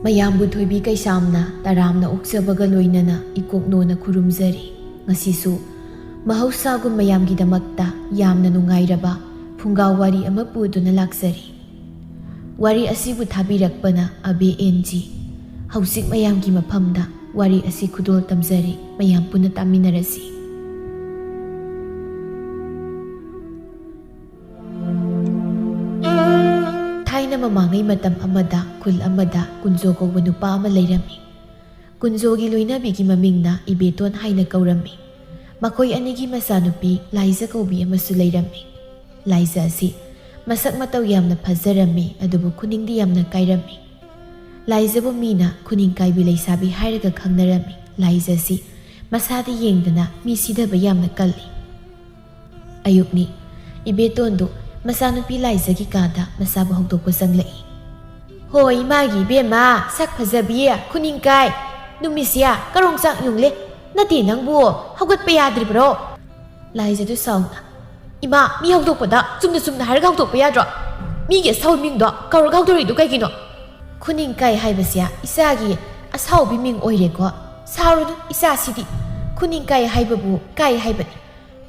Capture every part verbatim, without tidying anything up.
ꯃꯌꯥꯝꯕꯨ ꯊꯣꯏꯕꯤ ꯀꯩꯁꯥꯝꯅ ꯇꯔꯥꯝꯅ ꯑꯣꯛꯆꯕꯒ ꯂꯣꯏꯅꯅ ꯏꯀꯣꯛꯅꯣꯅ ꯈꯨꯔꯨꯝꯖꯔꯤ꯫ ꯉꯁꯤꯁꯨ ꯃꯍꯧꯁꯥꯒꯨꯝ ꯃꯌꯥꯝꯒꯤꯗꯃꯛꯇ ꯌꯥꯝꯅ ꯅꯨꯡꯉꯥꯏꯔꯕ ꯐꯨꯡꯒꯥ ꯋꯥꯔꯤ ꯑꯃ ꯄꯨꯗꯨꯅ ꯂꯥꯛꯆꯔꯤ꯫ ꯋꯥꯔꯤ ꯑꯁꯤꯕꯨ ꯊꯥꯕꯤꯔꯛꯄꯅ ꯑꯕꯦ ꯑꯦꯟ ꯖꯤ꯫ ꯍꯧꯖꯤꯛ ꯃꯌꯥꯝꯒꯤ ꯃꯐꯝꯗ ꯋꯥꯔꯤ ꯑꯁꯤ ꯈꯨꯗꯣꯜ ꯇꯝꯖꯔꯤ, ꯃꯌꯥꯝ ꯄꯨꯟꯅ ꯇꯥꯃꯤꯟꯅꯔꯁꯤ꯫ ꯊꯥꯏꯅ ꯃꯃꯥꯡꯉꯩ ꯃꯇꯝ ꯑꯃꯗ ꯈꯨꯜ ꯑꯃꯗ ꯀꯨꯟꯖꯣ ꯀꯧꯕ ꯅꯨꯄꯥ ꯑꯃ ꯂꯩꯔꯝꯃꯤ꯫ ꯀꯨꯟꯖꯣꯒꯤ ꯂꯣꯏꯅꯕꯤꯒꯤ ꯃꯃꯤꯡꯅ ꯏꯕꯦꯇꯣꯟ ꯍꯥꯏꯅ ꯀꯧꯔꯝꯃꯤ꯫ ꯃꯈꯣꯏ ꯑꯅꯤꯒꯤ ꯃꯆꯥꯅꯨꯄꯤ ꯂꯥꯏꯖ ꯀꯧꯕꯤ ꯑꯃꯁꯨ ꯂꯩꯔꯝꯃꯤ꯫ ꯂꯥꯏꯖ ꯑꯁꯤ ꯃꯁꯛ ꯃꯇꯧ ꯌꯥꯝꯅ ꯐꯖꯔꯝꯃꯤ, ꯑꯗꯨꯕꯨ ꯈꯨꯅꯤꯡꯗꯤ ꯌꯥꯝꯅ ꯀꯥꯏꯔꯝꯃꯤ꯫ ꯂꯥꯏꯖꯕꯨ ꯃꯤꯅ ꯈꯨꯅꯤꯡ ꯀꯥꯏꯕꯤ ꯂꯩꯁꯥꯕꯤ ꯍꯥꯏꯔꯒ ꯈꯪꯅꯔꯝꯃꯤ꯫ ꯂꯥꯏꯖ ꯑꯁꯤ ꯃꯁꯥꯗ ꯌꯦꯡꯗꯅ ꯃꯤ ꯁꯤꯊꯕ ꯌꯥꯝꯅ ꯀꯜꯂꯤ꯫ ꯑꯌꯨꯛꯅꯤ꯫ ꯏꯕꯦꯇꯣꯟꯗꯨ ꯃꯆꯥꯅꯨꯄꯤ ꯂꯥꯏꯖꯒꯤ ꯀꯥꯗ ꯃꯁꯥꯕꯨ ꯍꯧꯗꯣꯛꯄ ꯆꯪꯂꯛꯏ꯫ "ꯍꯣ ꯏꯃꯥꯒꯤ ꯏꯕꯦꯝꯃ, ꯁꯛ ꯐꯖꯕꯤ, ꯈꯨꯅꯤꯡ ꯀꯥꯏ, ꯅꯨꯃꯤꯠꯁꯤꯌꯥ ꯀꯔꯣꯡ ꯆꯥꯛ ꯌꯨꯡꯂꯦ꯫ ꯅꯠꯇꯦ ꯅꯪꯕꯨ ꯍꯧꯒꯠꯄ ꯌꯥꯗ꯭ꯔꯤꯕ꯭ꯔꯣ?" ꯂꯥꯏꯖꯗꯨ ꯁꯥꯎꯅ, "ꯏꯃꯥ, ꯃꯤ ꯍꯧꯗꯣꯛꯄꯗ ꯆꯨꯝꯅ ꯆꯨꯝꯅ ꯍꯥꯏꯔꯒ ꯍꯧꯗꯣꯛꯄ ꯌꯥꯗ꯭ꯔꯣ? ꯃꯤꯒꯤ ꯑꯁꯥꯎꯕ ꯃꯤꯡꯗꯣ ꯀꯧꯔꯒ ꯍꯧꯗꯣꯔꯛꯏꯗꯣ ꯀꯩꯒꯤꯅꯣ?" "ꯈꯨꯅꯤꯡ ꯀꯥꯏ ꯍꯥꯏꯕꯁꯦ ꯏꯆꯥꯒꯤ ꯑꯁꯥꯎꯕꯤ ꯃꯤꯡ ꯑꯣꯏꯔꯦꯀꯣ꯫ ꯁꯥꯎꯔꯨꯅꯨ ꯏꯆꯥꯁꯤꯗꯤ꯫ ꯈꯨꯅꯤꯡ ꯀꯥꯏ ꯍꯥꯏꯕꯕꯨ ꯀꯥꯏ ꯍꯥꯏꯕꯅꯤ꯫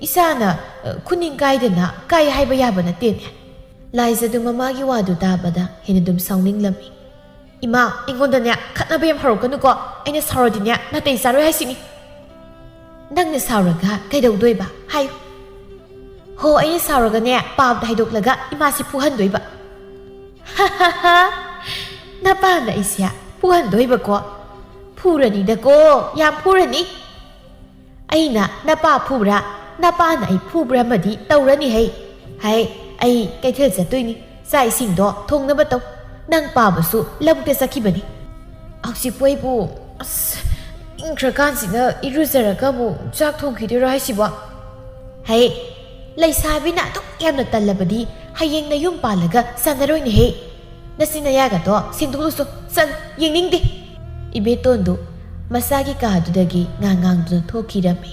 ꯏꯆꯥꯅ, ꯑ, ꯈꯨꯅꯤꯡ ꯀꯥꯏꯗꯅ ꯀꯥꯏ ꯍꯥꯏꯕ ꯌꯥꯕ ꯅꯠꯇꯦꯅꯦ꯫" ꯂꯥꯏꯖꯗꯨ ꯃꯃꯥꯒꯤ ꯋꯥꯗꯨ ꯇꯥꯕꯗ ꯍꯦꯟꯅ ꯑꯗꯨꯝ ꯁꯥꯎꯅꯤꯡꯂꯝꯃꯤ꯫ "ꯏꯃꯥ, ꯑꯩꯉꯣꯟꯗꯅꯦ ꯈꯠꯅꯕ ꯌꯥꯝ ꯍꯧꯔꯛꯀꯅꯨꯀꯣ꯫ ꯑꯩꯅ ꯁꯥꯎꯔꯗꯤꯅꯦ ꯅꯥꯇꯩ ꯆꯥꯔꯣꯏ ꯍꯥꯏꯁꯤꯅꯤ꯫" "ꯅꯪꯅ ꯁꯥꯎꯔꯒ ꯀꯩꯗꯧꯗꯣꯏꯕ? ꯍꯥꯏꯌꯨ꯫" "ꯍꯣ, ꯑꯩꯅ ꯁꯥꯎꯔꯒꯅꯦ ꯄꯥꯞꯇ ꯍꯥꯏꯗꯣꯛꯂꯒ ꯏꯃꯥꯁꯤ ꯐꯨꯍꯟꯗꯣꯏꯕ꯫" "ꯅꯄꯥꯅ ꯑꯩꯁꯦ ꯐꯨꯍꯟꯗꯣꯏꯕꯀꯣ? ꯐꯨꯔꯅꯤꯗꯀꯣ, ꯌꯥꯝ ꯐꯨꯔꯅꯤ꯫ ꯑꯩꯅ ꯅꯄꯥ ꯐꯨꯕ꯭ꯔꯥ, ꯅꯄꯥꯅ ꯑꯩ ꯐꯨꯕ꯭ꯔꯥ ꯑꯃꯗꯤ ꯇꯧꯔꯅꯤ ꯍꯩ꯫ ꯍꯩ, ꯑꯩ ꯀꯩꯊꯦꯜ ꯆꯠꯇꯣꯏꯅꯤ, ꯆꯥꯛ ꯏꯁꯤꯡꯗꯣ ꯊꯣꯡꯅꯕ ꯇꯧ꯫ ꯅꯪ ꯄꯥꯕꯁꯨ ꯂꯧꯕꯨꯛꯇ ꯆꯠꯈꯤꯕꯅꯤ꯫" "ꯍꯧꯖꯤꯛꯄꯨ ꯑꯩꯕꯨ, ꯑꯁ, ꯏꯪꯈ꯭ꯔꯀꯥꯟꯁꯤꯗ ꯏꯔꯨꯖꯔꯒ ꯑꯃꯨꯛ ꯆꯥꯛ ꯊꯣꯡꯈꯤꯗꯣꯏꯔꯣ ꯍꯥꯏꯁꯤꯕꯣ?" "ꯍꯩ, ꯂꯩꯁꯥꯕꯤꯅ ꯑꯗꯨꯛ ꯌꯥꯝꯅ ꯇꯜꯂꯕꯗꯤ ꯍꯌꯦꯡ ꯅꯌꯨꯝ ꯄꯥꯜꯂꯒ ꯆꯥꯟꯅꯔꯣꯏꯅꯦꯍꯦ꯫ ꯅꯆꯤꯟ ꯅꯌꯥꯒꯗꯣ ꯁꯦꯡꯗꯣꯛꯂꯨꯆꯣ, ꯆꯠꯂꯨ, ꯌꯦꯡꯅꯤꯡꯗꯦ꯫" ꯏꯕꯦꯇꯣꯟꯗꯨ ꯃꯆꯥꯒꯤ ꯀꯥꯗꯨꯗꯒꯤ ꯉꯥꯡ ꯉꯥꯡꯗꯨꯅ ꯊꯣꯛꯈꯤꯔꯝꯃꯤ꯫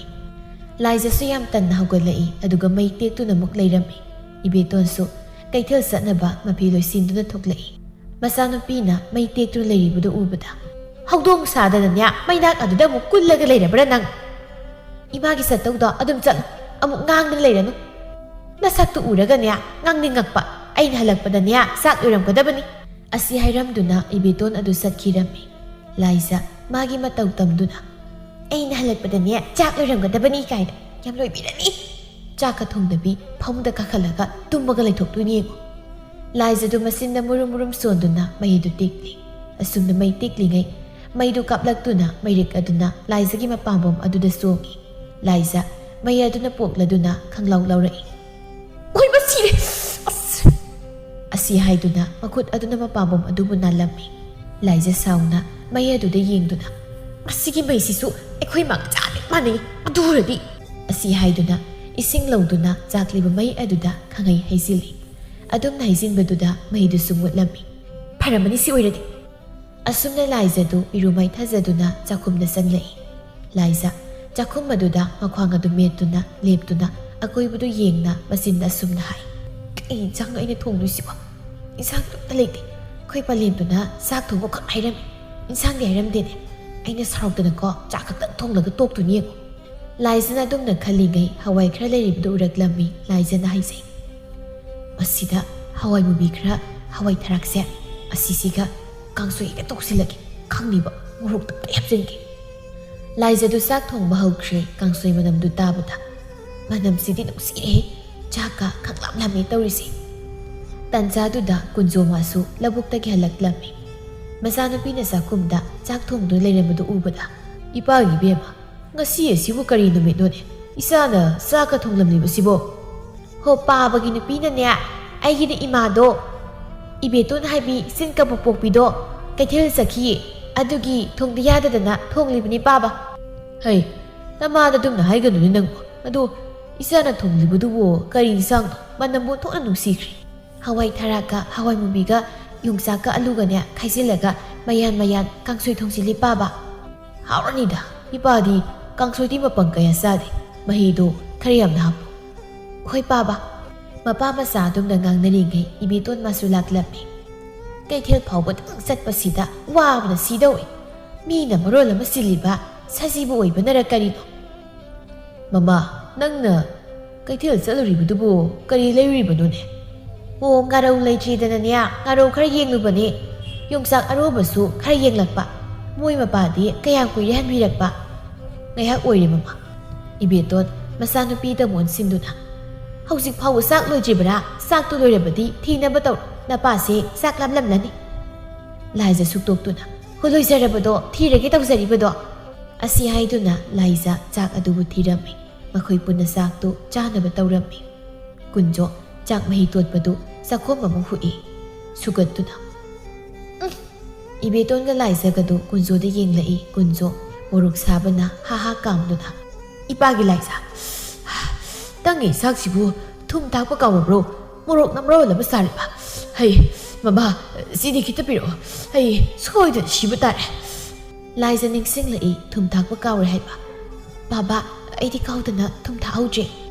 ꯂꯥꯏꯖꯁꯨ ꯌꯥꯝ ꯇꯟꯅ ꯍꯧꯒꯠꯂꯛꯏ, ꯑꯗꯨꯒ ꯃꯩ ꯇꯦꯛꯇꯨꯅ ꯑꯃꯨꯛ ꯂꯩꯔꯝꯃꯤ꯫ ꯏꯕꯦꯇꯣꯟꯁꯨ ꯀꯩꯊꯦꯜ ꯆꯠꯅꯕ ꯃꯐꯤ ꯂꯣꯏꯁꯤꯟꯗꯨꯅ ꯊꯣꯛꯂꯛꯏ꯫ ꯃꯆꯥꯅꯨꯄꯤꯅ ꯃꯩ ꯇꯦꯛꯇꯨꯅ ꯂꯩꯔꯤꯕꯗꯨ ꯎꯕꯗ, "ꯍꯧꯗꯣꯡ ꯁꯥꯗꯅꯅꯦ ꯃꯩꯅꯥꯛ ꯑꯗꯨꯗ ꯑꯃꯨꯛ ꯀꯨꯜꯂꯒ ꯂꯩꯔꯕ꯭ꯔꯥ ꯅꯪ? ꯏꯃꯥꯒꯤ ꯁꯠꯇꯧꯗꯣ ꯑꯗꯨꯝ ꯆꯠꯂꯨ, ꯑꯃꯨꯛ ꯉꯥꯡꯗꯅ ꯂꯩꯔꯅꯨ꯫ ꯅꯁꯛꯇꯨ ꯎꯔꯒꯅꯦ ꯉꯥꯡꯅꯤꯡꯉꯛꯄ꯫ ꯑꯩꯅ ꯍꯜꯂꯛꯄꯗꯅꯦ ꯆꯥꯛ ꯂꯣꯏꯔꯝꯒꯗꯕꯅꯤ"꯫ ꯑꯁꯤ ꯍꯥꯏꯔꯝꯗꯨꯅ ꯏꯕꯦꯇꯣꯟ ꯑꯗꯨ ꯆꯠꯈꯤꯔꯝꯃꯤ꯫ ꯂꯥꯏꯖ ꯃꯥꯒꯤ ꯃꯇꯧ ꯇꯝꯗꯨꯅ, "ꯑꯩꯅ ꯍꯜꯂꯛꯄꯗꯅꯦ ꯆꯥꯛ ꯂꯣꯏꯔꯝꯒꯗꯕꯅꯤ" ꯀꯥꯏꯅ ꯌꯥꯝ ꯂꯣꯏꯕꯤꯔꯅꯤ꯫ ꯆꯥꯛꯀ ꯊꯣꯡꯗꯕꯤ ꯐꯃꯨꯡꯗ ꯀꯥꯈꯠꯂꯒ ꯇꯨꯝꯃꯒ ꯂꯩꯊꯣꯛꯇꯣꯏꯅꯤ ꯌꯦꯡꯉꯨ꯫ ꯂꯥꯏꯖꯗꯨ ꯃꯆꯤꯟꯗ ꯃꯨꯔꯨꯝ ꯃꯨꯔꯨꯝ ꯁꯣꯟꯗꯨꯅ ꯃꯩ ꯑꯗꯨ ꯇꯤꯛꯂꯤ꯫ ꯑꯁꯨꯝꯅ ꯃꯩ ꯇꯤꯛꯂꯤꯉꯩ ꯃꯩꯗꯨ ꯀꯥꯞꯂꯛꯇꯨꯅ ꯃꯩꯔꯤꯛ ꯑꯗꯨꯅ ꯂꯥꯏꯖꯒꯤ ꯃꯄꯥꯝꯕꯣꯝ ꯑꯗꯨꯗ ꯆꯣꯡꯉꯤ꯫ ꯂꯥꯏꯖ ꯃꯩ ꯑꯗꯨꯅ ꯄꯣꯛꯂꯗꯨꯅ ꯈꯪꯂꯥꯎ ꯂꯥꯎꯔꯛꯏ꯫ "ꯑꯣꯏ, ꯃꯁꯤꯔꯦ! ꯑꯁ!" ꯑꯁꯤ ꯍꯥꯏꯗꯨꯅ ꯃꯈꯨꯠ ꯑꯗꯨꯅ ꯃꯄꯥꯝꯕꯣꯝ ꯑꯗꯨꯕꯨ ꯅꯥꯜꯂꯝꯃꯤ꯫ ꯂꯥꯏꯖ ꯁꯥꯎꯅ ꯃꯩ ꯑꯗꯨꯗ ꯌꯦꯡꯗꯨꯅ, "ꯃꯁꯤꯒꯤ ꯃꯩꯁꯤꯁꯨ ꯑꯩꯈꯣꯏ ꯃꯥꯒ ꯆꯞ ꯃꯥꯟꯅꯩ꯫ ꯑꯗꯨ ꯑꯣꯏꯔꯗꯤ!" ꯑꯁꯤ ꯍꯥꯏꯗꯨꯅ ꯏꯁꯤꯡ ꯂꯧꯗꯨꯅ ꯆꯥꯛꯂꯤꯕ ꯃꯩ ꯑꯗꯨꯗ ꯈꯪꯍꯩ ꯍꯩꯖꯤꯜꯂꯤ꯫ ꯑꯗꯨꯝꯅ ꯍꯩꯖꯤꯟꯕꯗꯨꯗ ꯃꯩꯗꯨꯁꯨ ꯃꯨꯠꯂꯝꯃꯤ꯫ "ꯐꯔꯝꯃꯅꯤ ꯁꯤ ꯑꯣꯏꯔꯗꯤ"꯫ ꯑꯁꯨꯝꯅ ꯂꯥꯏꯖꯗꯨ ꯏꯔꯨ ꯃꯥꯏꯊꯖꯗꯨꯅ ꯆꯥꯛꯈꯨꯝꯗ ꯆꯪꯂꯛꯏ꯫ ꯂꯥꯏꯖ ꯆꯥꯛꯈꯨꯝ ꯑꯗꯨꯗ ꯃꯈ꯭ꯋꯥꯡ ꯑꯗꯨ ꯃꯦꯠꯇꯨꯅ ꯂꯦꯞꯇꯨꯅ ꯑꯀꯣꯏꯕꯗꯨ ꯌꯦꯡꯅ ꯃꯆꯤꯟꯗ ꯑꯁꯨꯝꯅ ꯍꯥꯏ, "ꯀꯩ ꯏꯟꯁꯥꯡꯅꯣ ꯑꯩꯅ ꯊꯣꯡꯗꯣꯏꯁꯤꯕꯣ? ꯏꯟꯁꯥꯡꯗꯨ ꯑꯝꯇ ꯂꯩꯇꯦ꯫ ꯑꯩꯈꯣꯏ ꯄꯂꯦꯝꯗꯨꯅ ꯆꯥꯛ ꯊꯣꯡꯕ ꯈꯛ ꯍꯥꯏꯔꯝꯃꯤ, ꯏꯟꯁꯥꯡꯗꯤ ꯍꯥꯏꯔꯝꯗꯦꯅꯦ꯫ ꯑꯩꯅ ꯁꯥꯎꯔꯛꯇꯅꯀꯣ ꯆꯥꯛ ꯈꯛꯇꯪ ꯊꯣꯡꯂꯒ ꯇꯣꯛꯇꯣꯏꯅꯤ ꯌꯦꯡꯉꯣ"꯫ ꯂꯥꯏꯖꯅ ꯑꯗꯨꯝꯅ ꯈꯜꯂꯤꯉꯩ ꯍꯋꯥꯏ ꯈꯔ ꯂꯩꯔꯤꯕꯗꯨ ꯎꯔꯛꯂꯝꯃꯤ꯫ ꯂꯥꯏꯖꯅ ꯍꯥꯏꯖꯩ, "ꯃꯁꯤꯗ ꯍꯋꯥꯏ ꯃꯨꯕꯤ ꯈꯔ, ꯍꯋꯥꯏ ꯊꯔꯥꯛꯁꯦ ꯑꯁꯤꯁꯤꯒ ꯀꯥꯡꯁꯣꯏ ꯍꯦꯛꯇ ꯇꯧꯁꯤꯜꯂꯒꯦ꯫ ꯈꯪꯅꯤꯕ, ꯃꯣꯔꯣꯛ ꯇꯞꯇꯥꯏ ꯍꯥꯞꯆꯤꯟꯒꯦ"꯫ ꯂꯥꯏꯖꯗꯨ ꯆꯥꯛ ꯊꯣꯡꯕ ꯍꯧꯈ꯭ꯔꯦ꯫ ꯀꯥꯡꯁꯣꯏ ꯃꯅꯝꯗꯨ ꯇꯥꯕꯗ, "ꯃꯅꯝꯁꯤꯗꯤ ꯅꯨꯡꯁꯤꯔꯦꯍꯦ꯫ ꯆꯥꯛꯀ ꯈꯪꯂꯥꯝ ꯂꯥꯝꯃꯦ ꯇꯧꯔꯤꯁꯦ"꯫ ꯇꯟꯖꯥꯗꯨꯗ ꯀꯨꯟꯖꯣꯃꯥꯁꯨ ꯂꯧꯕꯨꯛꯇꯒꯤ ꯍꯜꯂꯛꯂꯝꯃꯤ꯫ ꯃꯆꯥꯅꯨꯄꯤꯅ ꯆꯥꯛꯈꯨꯝꯗ ꯆꯥꯛ ꯊꯣꯡꯗꯨꯅ ꯂꯩꯔꯝꯕꯗꯨ ꯎꯕꯗ, "ꯏꯄꯥꯒꯤ ꯏꯕꯦꯝꯃ, ꯉꯁꯤ ꯑꯁꯤꯕꯨ ꯀꯔꯤ ꯅꯨꯃꯤꯠꯅꯣꯅꯦ? ꯏꯆꯥꯅ ꯆꯥꯛꯀ ꯊꯣꯡꯂꯝꯂꯤꯕꯁꯤꯕꯣ?" "ꯍꯣ, ꯄꯥꯕꯒꯤ ꯅꯨꯄꯤꯅꯅꯦ, ꯑꯩꯒꯤꯅ ꯏꯃꯥꯗꯣ ꯏꯕꯦꯇꯣꯟ ꯍꯥꯏꯕꯤ ꯆꯤꯟ ꯀꯕꯣꯛ ꯄꯣꯛꯄꯤꯗꯣ ꯀꯩꯊꯦꯜ ꯆꯠꯈꯤꯌꯦ꯫ ꯑꯗꯨꯒꯤ ꯊꯣꯡꯗ ꯌꯥꯗꯗꯅ ꯊꯣꯡꯂꯤꯕꯅꯤ ꯄꯥꯕ"꯫ "ꯍꯩ, ꯅꯃꯥꯗ ꯑꯗꯨꯝꯅ ꯍꯥꯏꯒꯅꯨꯅꯦ ꯅꯪꯕꯨ꯫ ꯑꯗꯣ ꯏꯆꯥꯅ ꯊꯣꯡꯂꯤꯕꯗꯨꯕꯨ ꯀꯔꯤ ꯏꯟꯁꯥꯡꯅꯣ? ꯃꯅꯝꯕꯨ ꯊꯣꯛꯅ ꯅꯨꯡꯁꯤꯈ꯭ꯔꯦ"꯫ "ꯍꯋꯥꯏ ꯊꯔꯥꯛꯀ ꯍꯋꯥꯏ ꯃꯨꯕꯤꯒ ꯌꯣꯡꯆꯥꯛꯀ ꯑꯂꯨꯒꯅꯦ ꯈꯥꯏꯖꯤꯜꯂꯒ ꯃꯌꯥꯟ ꯃꯌꯥꯟ ꯀꯥꯡꯁꯣꯏ ꯊꯣꯡꯖꯤꯜꯂꯤ ꯄꯥꯕ"꯫ "ꯍꯥꯎꯔꯅꯤꯗ, ꯏꯄꯥꯗꯤ ꯀꯥꯡꯁꯣꯏꯗꯤ ꯃꯄꯪ ꯀꯌꯥ ꯆꯥꯗꯦ, ꯃꯍꯤꯗꯣ ꯈꯔ ꯌꯥꯝꯅ ꯍꯥꯞꯄꯨ"꯫ "ꯍꯣꯏ ꯄꯥꯕ"꯫ ꯃꯄꯥ ꯃꯆꯥ ꯑꯗꯨꯝꯅ ꯉꯥꯡꯅꯔꯤꯉꯩ ꯏꯕꯦꯇꯣꯟ ꯃꯥꯁꯨ ꯂꯥꯛꯂꯝꯃꯤ꯫ ꯀꯩꯊꯦꯜ ꯐꯥꯎꯕꯗꯪ ꯆꯠꯄꯁꯤꯗ ꯋꯥꯕꯅ ꯁꯤꯗꯧꯏ꯫ ꯃꯤꯅ ꯃꯔꯣꯜ ꯑꯃ ꯆꯤꯜꯂꯤꯕ, ꯁꯖꯤꯕꯨ ꯑꯣꯏꯕꯅꯔ ꯀꯔꯤꯅꯣ? ꯃꯃꯥ, ꯅꯪꯅ ꯀꯩꯊꯦꯜ ꯆꯠꯂꯨꯔꯤꯕꯗꯨꯕꯨ ꯀꯔꯤ ꯂꯩꯔꯨꯔꯤꯕꯅꯣꯅꯦ? ꯑꯣ, ꯉꯥꯔꯧ ꯂꯩꯇ꯭ꯔꯤꯗꯅꯅꯦ, ꯉꯥꯔꯧ ꯈꯔ ꯌꯦꯡꯂꯨꯕꯅꯦ꯫ ꯌꯣꯡꯆꯥꯛ ꯑꯔꯣꯕꯁꯨ ꯈꯔ ꯌꯦꯡꯂꯛꯄ꯫ ꯃꯣꯏ ꯃꯄꯥꯗꯤ ꯀꯌꯥꯝ ꯀꯨꯏꯔꯦ ꯍꯟꯕꯤꯔꯛꯄ? ꯉꯥꯏꯍꯥꯛ ꯑꯣꯏꯔꯦ, ꯃꯃꯥ꯫ ꯏꯕꯦꯇꯣꯟ ꯃꯆꯥꯅꯨꯄꯤꯗ ꯃꯣꯟꯁꯤꯟꯗꯨꯅ, "ꯍꯧꯖꯤꯛ ꯐꯥꯎꯕ ꯆꯥꯛ ꯂꯣꯏꯗ꯭ꯔꯤꯕꯔꯥ? ꯆꯥꯛꯇꯨ ꯂꯣꯏꯔꯕꯗꯤ ꯊꯤꯅꯕ ꯇꯧꯔꯣ꯫ ꯅꯄꯥꯁꯦ ꯆꯥꯛ ꯂꯥꯝꯂꯝꯂꯅꯤ꯫" ꯂꯥꯏꯖ ꯁꯨꯛꯇꯣꯛꯇꯨꯅ, "ꯍꯣ, ꯂꯣꯏꯖꯔꯕꯗꯣ, ꯊꯤꯔꯒꯦ ꯇꯧꯖꯔꯤꯕꯗꯣ꯫" ꯑꯁꯤ ꯍꯥꯏꯗꯨꯅ ꯂꯥꯏꯖ ꯆꯥꯛ ꯑꯗꯨꯕꯨ ꯊꯤꯔꯝꯃꯤ꯫ ꯃꯈꯣꯏ ꯄꯨꯟꯅ ꯆꯥꯛꯇꯨ ꯆꯥꯅꯕ ꯇꯧꯔꯝꯃꯤ꯫ ꯀꯨꯟꯖꯣ ꯆꯥꯛ ꯃꯍꯤ ꯇꯣꯠꯄꯗꯨ ꯆꯥꯛꯈꯣꯝ ꯑꯃ ꯍꯨꯛꯏ꯫ ꯁꯨꯒꯠꯇꯨꯅ, "ꯎꯝ!" ꯏꯕꯦꯇꯣꯟꯒ ꯂꯥꯏꯖꯒꯗꯨ ꯀꯨꯟꯖꯣꯗ ꯌꯦꯡꯂꯛꯏ꯫ ꯀꯨꯟꯖꯣ ꯃꯣꯔꯣꯛ ꯁꯥꯕꯅ ꯍꯥ ꯍꯥ ꯀꯥꯝꯗꯨꯅ, "ꯏꯄꯥꯒꯤ ꯂꯥꯏꯖ, ꯅꯪꯒꯤ ꯆꯥꯛꯁꯤꯕꯨ ꯊꯨꯝ ꯊꯥꯛꯄ ꯀꯥꯎꯔꯕ꯭ꯔꯣ? ꯃꯣꯔꯣꯛꯅ ꯃꯔꯣꯜ ꯑꯃ ꯁꯥꯔꯤꯕ꯫ ꯍꯩ, ꯃꯃꯥ, ꯆꯤꯅꯤ ꯈꯤꯇ ꯄꯤꯔꯛꯑꯣ꯫ ꯑꯩ ꯁꯣꯏꯗꯅ ꯁꯤꯕ ꯇꯥꯔꯦ꯫" ꯂꯥꯏꯖ ꯅꯤꯡꯁꯤꯡꯂꯛꯏ ꯊꯨꯝ ꯊꯥꯛꯄ ꯀꯥꯎꯔꯦ ꯍꯥꯏꯕ꯫ "ꯕꯥꯕꯥ, ꯑꯩꯗꯤ ꯀꯥꯎꯗꯅ ꯊꯨꯝ ꯊꯥꯛꯍꯧꯗ꯭ꯔꯦ꯫"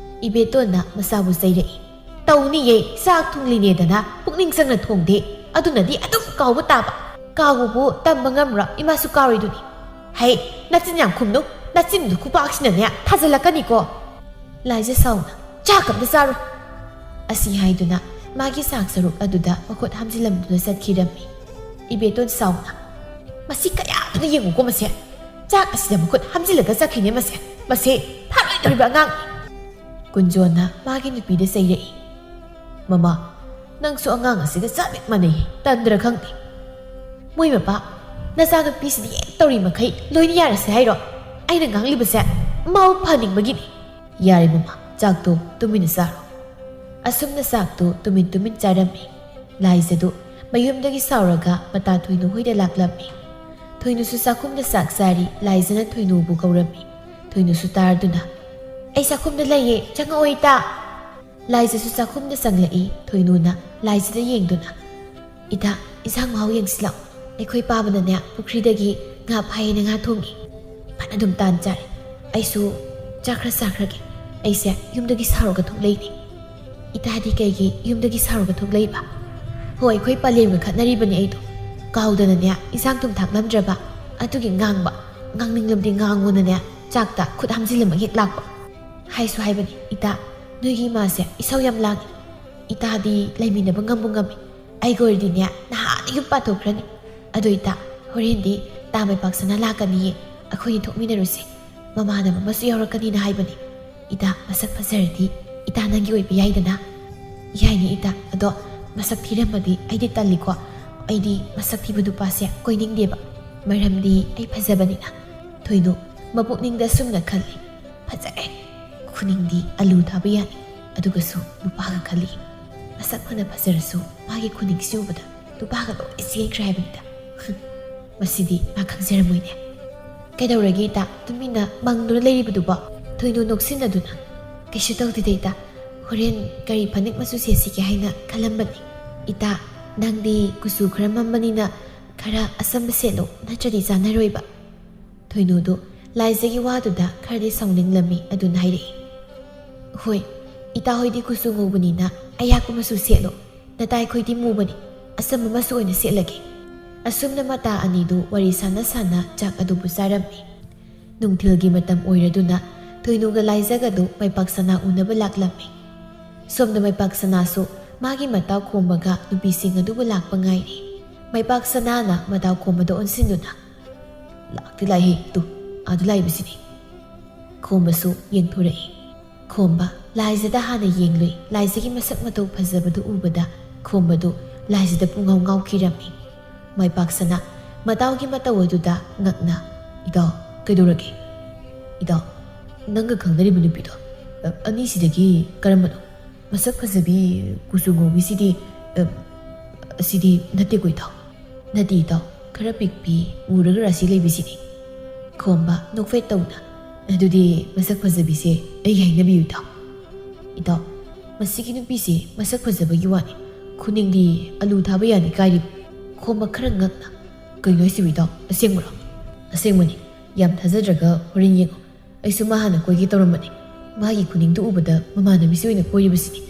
ꯏꯕꯦꯇꯣꯟꯅ ꯃꯆꯥꯕꯨ ꯆꯩꯔꯛꯏ꯫ "ꯇꯧꯅꯤꯌꯦ, ꯆꯥꯛ ꯊꯣꯡꯂꯤꯅꯦꯗꯅ ꯄꯨꯛꯅꯤꯡ ꯆꯪꯅ ꯊꯣꯡꯗꯦ, ꯑꯗꯨꯅꯗꯤ ꯑꯗꯨꯝ ꯀꯥꯎꯕ ꯇꯥꯕ꯫ ꯀꯥꯎꯕꯕꯨ ꯇꯝꯕ ꯉꯝꯕ꯭ꯔꯣ? ꯏꯃꯥꯁꯨ ꯀꯥꯎꯔꯤꯗꯨꯅꯤ꯫" "ꯍꯩ, ꯅꯆꯤꯟ ꯌꯥꯝ ꯈꯨꯝꯅꯨ, ꯅꯆꯤꯟꯗꯨ ꯈꯨꯄꯥꯛꯁꯤꯅꯅꯦ ꯊꯥꯖꯤꯜꯂꯛꯀꯅꯤꯀꯣ꯫" ꯂꯥꯏꯖ ꯁꯥꯎꯅ, "ꯆꯥꯛ ꯑꯝꯇ ꯆꯥꯔꯣ꯫" ꯑꯁꯤ ꯍꯥꯏꯗꯨꯅ ꯃꯥꯒꯤ ꯆꯥꯛ ꯁꯔꯨꯛ ꯑꯗꯨꯗ ꯃꯈꯨꯠ ꯍꯥꯝꯖꯤꯜꯂꯝꯗꯨꯅ ꯆꯠꯈꯤꯔꯝꯃꯤ꯫ ꯏꯕꯦꯇꯣꯟ ꯁꯥꯎꯅ, "ꯃꯁꯤ ꯀꯌꯥꯗꯨꯅ ꯌꯦꯡꯉꯨꯀꯣ ꯃꯁꯦ꯫ ꯆꯥꯛ ꯑꯁꯤꯗ ꯃꯈꯨꯠ ꯍꯥꯝꯖꯤꯜꯂꯒ ꯆꯠꯈꯤꯅꯦ ꯃꯁꯦ꯫ ꯃꯁꯦ ꯐꯥꯔꯣꯏꯗꯧꯔꯤꯕ ꯑꯉꯥꯡꯅꯤ꯫" ꯀꯨꯟꯖꯣꯟꯅ ꯃꯥꯒꯤ ꯅꯨꯄꯤꯗ ꯆꯩꯔꯛꯏ꯫ "ꯃꯃꯥ, ꯅꯪꯁꯨ ꯑꯉꯥꯡ ꯑꯁꯤꯒ ꯆꯞ ꯍꯦꯛ ꯃꯥꯟꯅꯩ, ꯇꯟꯗ꯭ꯔ ꯈꯪꯗꯦ꯫ ꯃꯣꯏ ꯃꯄꯥ, ꯅꯆꯥꯅꯨꯄꯤꯁꯤꯗꯤ ꯍꯦꯛ ꯇꯧꯔꯤ ꯃꯈꯩ ꯂꯣꯏꯅ ꯌꯥꯔꯁꯦ ꯍꯥꯏꯔꯣ? ꯑꯩꯅ ꯉꯥꯡꯂꯤꯕꯁꯦ ꯃꯥꯕꯨ ꯐꯍꯟꯅꯤꯡꯕꯒꯤꯅꯤ꯫" "ꯌꯥꯔꯦ ꯃꯃꯥ, ꯆꯥꯛꯇꯣ ꯇꯨꯃꯤꯟꯅ ꯆꯥꯔꯣ꯫" ꯑꯁꯨꯝꯅ ꯆꯥꯛꯇꯨ ꯇꯨꯃꯤꯟ ꯇꯨꯃꯤꯟ ꯆꯥꯔꯝꯃꯤ꯫ ꯂꯥꯏꯖꯗꯨ ꯃꯌꯨꯝꯗꯒꯤ ꯁꯥꯎꯔꯒ ꯃꯇꯥ ꯊꯣꯏꯅꯨ ꯍꯣꯏꯗ ꯂꯥꯛꯂꯝꯃꯤ꯫ ꯊꯣꯏꯅꯨꯁꯨ ꯆꯥꯛꯈꯨꯝꯗ ꯆꯥꯛ ꯆꯥꯔꯤ꯫ ꯂꯥꯏꯖꯅ ꯊꯣꯏꯅꯨꯕꯨ ꯀꯧꯔꯝꯃꯤ꯫ ꯊꯣꯏꯅꯨꯁꯨ ꯇꯥꯔꯗꯨꯅ, "ꯑꯩ ꯆꯥꯛꯈꯨꯝꯗ ꯂꯩꯌꯦ, ꯆꯪꯉꯛꯑꯣ ꯏꯇꯥ꯫" ꯂꯥꯏꯖꯁꯨ ꯆꯥꯛꯈꯨꯝꯗ ꯆꯪꯂꯛꯏ꯫ ꯊꯣꯏꯅꯨꯅ ꯂꯥꯏꯖꯗ ꯌꯦꯡꯗꯨꯅ, "ꯏꯇꯥ, ꯏꯟꯁꯥꯡ ꯃꯍꯥꯎ ꯌꯦꯡꯁꯤꯜꯂꯛꯑꯣ꯫ ꯑꯩꯈꯣꯏ ꯄꯥꯕꯅꯅꯦ ꯄꯨꯈ꯭ꯔꯤꯗꯒꯤ ꯉꯥ ꯐꯥꯏꯌꯦꯅ ꯉꯥ ꯊꯣꯡꯉꯤ꯫ ꯐꯅ ꯑꯗꯨꯝ ꯇꯥꯟ ꯆꯥꯔꯦ꯫ ꯑꯩꯁꯨ ꯆꯥꯛ ꯈꯔ ꯆꯥꯈ꯭ꯔꯒꯦ꯫ ꯑꯩꯁꯦ ꯌꯨꯝꯗꯒꯤ ꯁꯥꯎꯔꯒ ꯊꯣꯛꯂꯛꯏꯅꯦ꯫" "ꯏꯇꯥꯗꯤ ꯀꯩꯒꯤ ꯌꯨꯝꯗꯒꯤ ꯁꯥꯎꯔꯒ ꯊꯣꯛꯂꯛꯏꯕ?" ꯍꯣꯏ, ꯑꯩꯈꯣꯏ ꯄꯂꯦꯝꯒ ꯈꯠꯅꯔꯤꯕꯅꯦ ꯑꯩꯗꯣ꯫ ꯀꯥꯎꯗꯅꯅꯦ ꯏꯟꯁꯥꯡ ꯊꯨꯝ ꯊꯥꯛꯂꯝꯗ꯭ꯔꯕ꯫ ꯑꯗꯨꯒꯤ ꯉꯥꯡꯕ, ꯉꯥꯡꯅꯤꯡꯂꯕꯗꯤ ꯉꯥꯡꯉꯣꯅꯅꯦ ꯆꯥꯛꯇ ꯈꯨꯠ ꯍꯥꯝꯖꯤꯜꯂꯝꯃꯒ ꯍꯦꯛ ꯂꯥꯛꯄ꯫ ꯍꯥꯏꯁꯨ ꯍꯥꯏꯕꯅꯤ, "ꯏꯇꯥ, ꯅꯣꯏꯒꯤ ꯏꯃꯥꯁꯦ ꯏꯁꯧ ꯌꯥꯝ ꯂꯥꯡꯉꯤ꯫ ꯏꯇꯥꯗꯤ ꯂꯩꯃꯤꯟꯅꯕ ꯉꯝꯕꯨ ꯉꯝꯃꯤ꯫ ꯑꯩꯒ ꯑꯣꯏꯔꯗꯤꯅꯦ ꯅꯍꯥꯟꯅ ꯌꯨꯝ ꯄꯥꯟꯊꯣꯛꯈ꯭ꯔꯅꯤ꯫ ꯑꯗꯣ ꯏꯇꯥ, ꯍꯣꯔꯦꯟꯗꯤ ꯇꯥ ꯃꯥꯏꯄꯥꯛꯁꯅꯥ ꯂꯥꯛꯀꯅꯤꯌꯦ, ꯑꯩꯈꯣꯏꯅꯤ ꯊꯣꯛꯃꯤꯟꯅꯔꯨꯁꯦ꯫ ꯃꯃꯥꯟꯅꯕ ꯑꯃꯁꯨ ꯌꯥꯎꯔꯛꯀꯅꯤꯅ ꯍꯥꯏꯕꯅꯤ꯫ ꯏꯇꯥ, ꯃꯁꯛ ꯐꯖꯔꯗꯤ ꯏꯇꯥ ꯅꯪꯒꯤ ꯑꯣꯏꯕ ꯌꯥꯏꯗꯅ?" "ꯌꯥꯏꯅꯦ ꯏꯇꯥ, ꯑꯗꯣ ꯃꯁꯛ ꯊꯤꯔꯝꯃꯗꯤ ꯑꯩꯗꯤ ꯇꯜꯂꯤꯀꯣ꯫ ꯑꯩꯗꯤ ꯃꯁꯛ ꯊꯤꯕ ꯅꯨꯄꯥꯁꯦ ꯀꯣꯏꯅꯤꯡꯗꯦꯕ, ꯃꯔꯝꯗꯤ ꯑꯩ ꯐꯖꯕꯅꯤꯅ꯫" ꯊꯣꯏꯅꯨ ꯃꯄꯨꯛꯅꯤꯡꯗ ꯑꯁꯨꯝꯅ ꯈꯜꯂꯤ, "ꯐꯖꯔꯦ, ꯈꯨꯅꯤꯡꯗꯤ ꯑꯂꯨ ꯊꯥꯕ ꯌꯥꯅꯤ, ꯑꯗꯨꯒꯁꯨ ꯅꯨꯄꯥꯒ ꯈꯜꯂꯤ꯫ ꯃꯁꯛ ꯐꯅ ꯐꯖꯔꯁꯨ ꯃꯥꯒꯤ ꯈꯨꯅꯤꯡꯁꯤ ꯎꯕꯗ ꯅꯨꯄꯥꯒ ꯂꯣꯏ ꯆꯦꯟꯈ꯭ꯔꯦ ꯍꯥꯏꯕꯅꯤꯗ꯫ ꯃꯁꯤꯗꯤ ꯃꯥ ꯈꯪꯖꯔꯝꯃꯣꯏꯅꯦ꯫" "ꯀꯩꯗꯧꯔꯒꯦ ꯏꯇꯥ, ꯇꯨꯃꯤꯟꯅ ꯃꯪꯗꯨꯅ ꯂꯩꯔꯤꯕꯗꯨꯕꯣ?" ꯊꯣꯏꯅꯨ ꯅꯣꯛꯁꯤꯟꯅꯗꯨꯅ, "ꯀꯩꯁꯨ ꯇꯧꯗꯦꯗ ꯏꯇꯥ, ꯍꯣꯔꯦꯟ ꯀꯔꯤ ꯐꯅꯦꯛ ꯃꯆꯨ ꯁꯦꯠꯁꯤꯒꯦ ꯍꯥꯏꯅ ꯈꯜꯂꯝꯕꯅꯤ꯫ ꯏꯇꯥ, ꯅꯪꯗꯤ ꯀꯨꯆꯨ ꯈꯔ ꯃꯝꯕꯅꯤꯅ ꯈꯔ ꯑꯆꯝꯕ ꯁꯦꯠꯂꯣ, ꯅꯠꯇ꯭ꯔꯗꯤ ꯆꯥꯟꯅꯔꯣꯏꯕ꯫" ꯊꯣꯏꯅꯨꯗꯨ ꯂꯥꯏꯖꯒꯤ ꯋꯥꯗꯨꯗ ꯈꯔꯗꯤ ꯁꯥꯎꯅꯤꯡꯂꯝꯃꯤ꯫ ꯑꯗꯨꯅ ꯍꯥꯏꯔꯛꯏ, "ꯍꯣꯏ, ꯏꯇꯥ ꯍꯣꯏꯗꯤ ꯀꯨꯆꯨ ꯉꯧꯕꯅꯤꯅ ꯑꯌꯥꯛꯄ ꯃꯆꯨ ꯁꯦꯠꯂꯣ, ꯅꯇꯥꯏꯈꯣꯏꯗꯤ ꯃꯨꯕꯅꯤ, ꯑꯆꯝꯕ ꯃꯆꯨ ꯑꯣꯏꯅ ꯁꯦꯠꯂꯒꯦ꯫" ꯑꯁꯨꯝꯅ ꯃꯇꯥ ꯑꯅꯤꯗꯨ ꯋꯥꯔꯤ ꯁꯥꯟꯅ ꯁꯥꯟꯅ ꯆꯥꯛ ꯑꯗꯨꯕꯨ ꯆꯥꯔꯝꯃꯤ꯫ ꯅꯨꯡꯊꯤꯜꯒꯤ ꯃꯇꯝ ꯑꯣꯏꯔꯗꯨꯅ ꯊꯣꯏꯅꯨꯒ ꯂꯥꯏꯖꯒꯗꯨ ꯃꯥꯏꯄꯥꯛ ꯁꯅꯥ ꯎꯅꯕ ꯂꯥꯛꯂꯝꯃꯤ꯫ ꯁꯣꯝꯗ ꯃꯥꯏꯄꯥꯛ ꯁꯅꯥꯁꯨ ꯃꯥꯒꯤ ꯃꯇꯥꯎ ꯈꯣꯝꯕꯒ ꯅꯨꯄꯤꯁꯤꯡ ꯑꯗꯨꯕꯨ ꯂꯥꯛꯄ ꯉꯥꯏꯔꯤ꯫ ꯃꯥꯏꯄꯥꯛ ꯁꯅꯥꯅ ꯃꯇꯥꯎ ꯈꯣꯝꯕꯗ ꯑꯣꯟꯁꯤꯟꯗꯨꯅ, "ꯂꯥꯛꯇꯤ ꯂꯥꯛꯏꯍꯦ, ꯇꯨ, ꯑꯥꯗ ꯂꯥꯛꯏꯕꯁꯤꯅꯤ꯫" ꯈꯣꯝꯕꯁꯨ ꯌꯦꯡꯊꯣꯔꯛꯏ꯫ ꯈꯣꯝꯕ ꯂꯥꯏꯖꯗ ꯍꯥꯟꯅ ꯌꯦꯡꯂꯨꯏ꯫ ꯂꯥꯏꯖꯒꯤ ꯃꯁꯛ ꯃꯇꯧ ꯐꯖꯕꯗꯨ ꯎꯕꯗ ꯈꯣꯝꯕꯗꯨ ꯂꯥꯏꯖꯗ ꯄꯨꯡꯉꯥꯎ ꯉꯥꯎꯈꯤꯔꯝꯃꯤ꯫ ꯃꯥꯏꯄꯥꯛꯁꯅꯥ ꯃꯇꯥꯎꯒꯤ ꯃꯇꯧ ꯑꯗꯨꯗ ꯉꯛꯅ, "ꯏꯇꯥꯎ, ꯀꯩꯗꯧꯔꯒꯦ?" "ꯏꯇꯥꯎ, ꯅꯪꯒ ꯈꯪꯅꯔꯤꯕ ꯅꯨꯄꯤꯗꯣ, ꯑ, ꯑꯅꯤꯁꯤꯗꯒꯤ ꯀꯔꯝꯕꯅꯣ? ꯃꯁꯛ ꯐꯖꯕꯤ ꯀꯨꯆꯨ ꯉꯧꯕꯤꯁꯤꯗꯤ, ꯑ, ꯑꯁꯤꯗꯤ ꯅꯠꯇꯦꯀꯣ ꯏꯇꯥꯎ?" "ꯅꯠꯇꯦ ꯏꯇꯥꯎ, ꯈꯔ ꯄꯤꯛꯄꯤ, ꯃꯨꯔꯒ ꯔꯥꯁꯤ ꯂꯩꯕꯤꯁꯤꯅꯤ꯫" ꯈꯣꯝꯕ ꯅꯣꯛꯐꯦꯠ ꯇꯧꯅ, "ꯑꯗꯨꯗꯤ ꯃꯁꯛ ꯐꯖꯕꯤꯁꯦ ꯑꯩꯒꯤ ꯍꯥꯏꯅꯕꯤꯌꯨ ꯏꯇꯥꯎ꯫" "ꯏꯇꯥꯎ, ꯃꯁꯤꯒꯤ ꯅꯨꯄꯤꯁꯤ ꯃꯁꯛ ꯐꯖꯕꯒꯤ ꯋꯥꯅꯤ, ꯈꯨꯅꯤꯡꯗꯤ ꯑꯂꯨ ꯊꯥꯕ ꯌꯥꯅꯤ ꯀꯥꯏꯔꯤꯕ꯫" ꯈꯣꯝꯕ ꯈꯔ ꯉꯛꯅ, "ꯀꯩꯅꯣ ꯍꯥꯏꯁꯤꯕꯨ ꯏꯇꯥꯎ, ꯑꯁꯦꯡꯕꯔꯣ?" "ꯑꯁꯦꯡꯕꯅꯤ, ꯌꯥꯝ ꯊꯥꯖꯗ꯭ꯔꯒ ꯍꯣꯔꯦꯟ ꯌꯦꯡꯉꯣ꯫ ꯑꯩꯁꯨ ꯃꯥ ꯍꯥꯟꯅ ꯀꯣꯏꯒꯦ ꯇꯧꯔꯝꯕꯅꯤ꯫ ꯃꯥꯒꯤ ꯈꯨꯅꯤꯡꯗꯨ ꯎꯕꯗ ꯃꯃꯥꯟꯅꯕꯤꯁꯤ ꯑꯣꯏꯅ ꯀꯣꯏꯔꯤꯕꯁꯤꯅꯤ꯫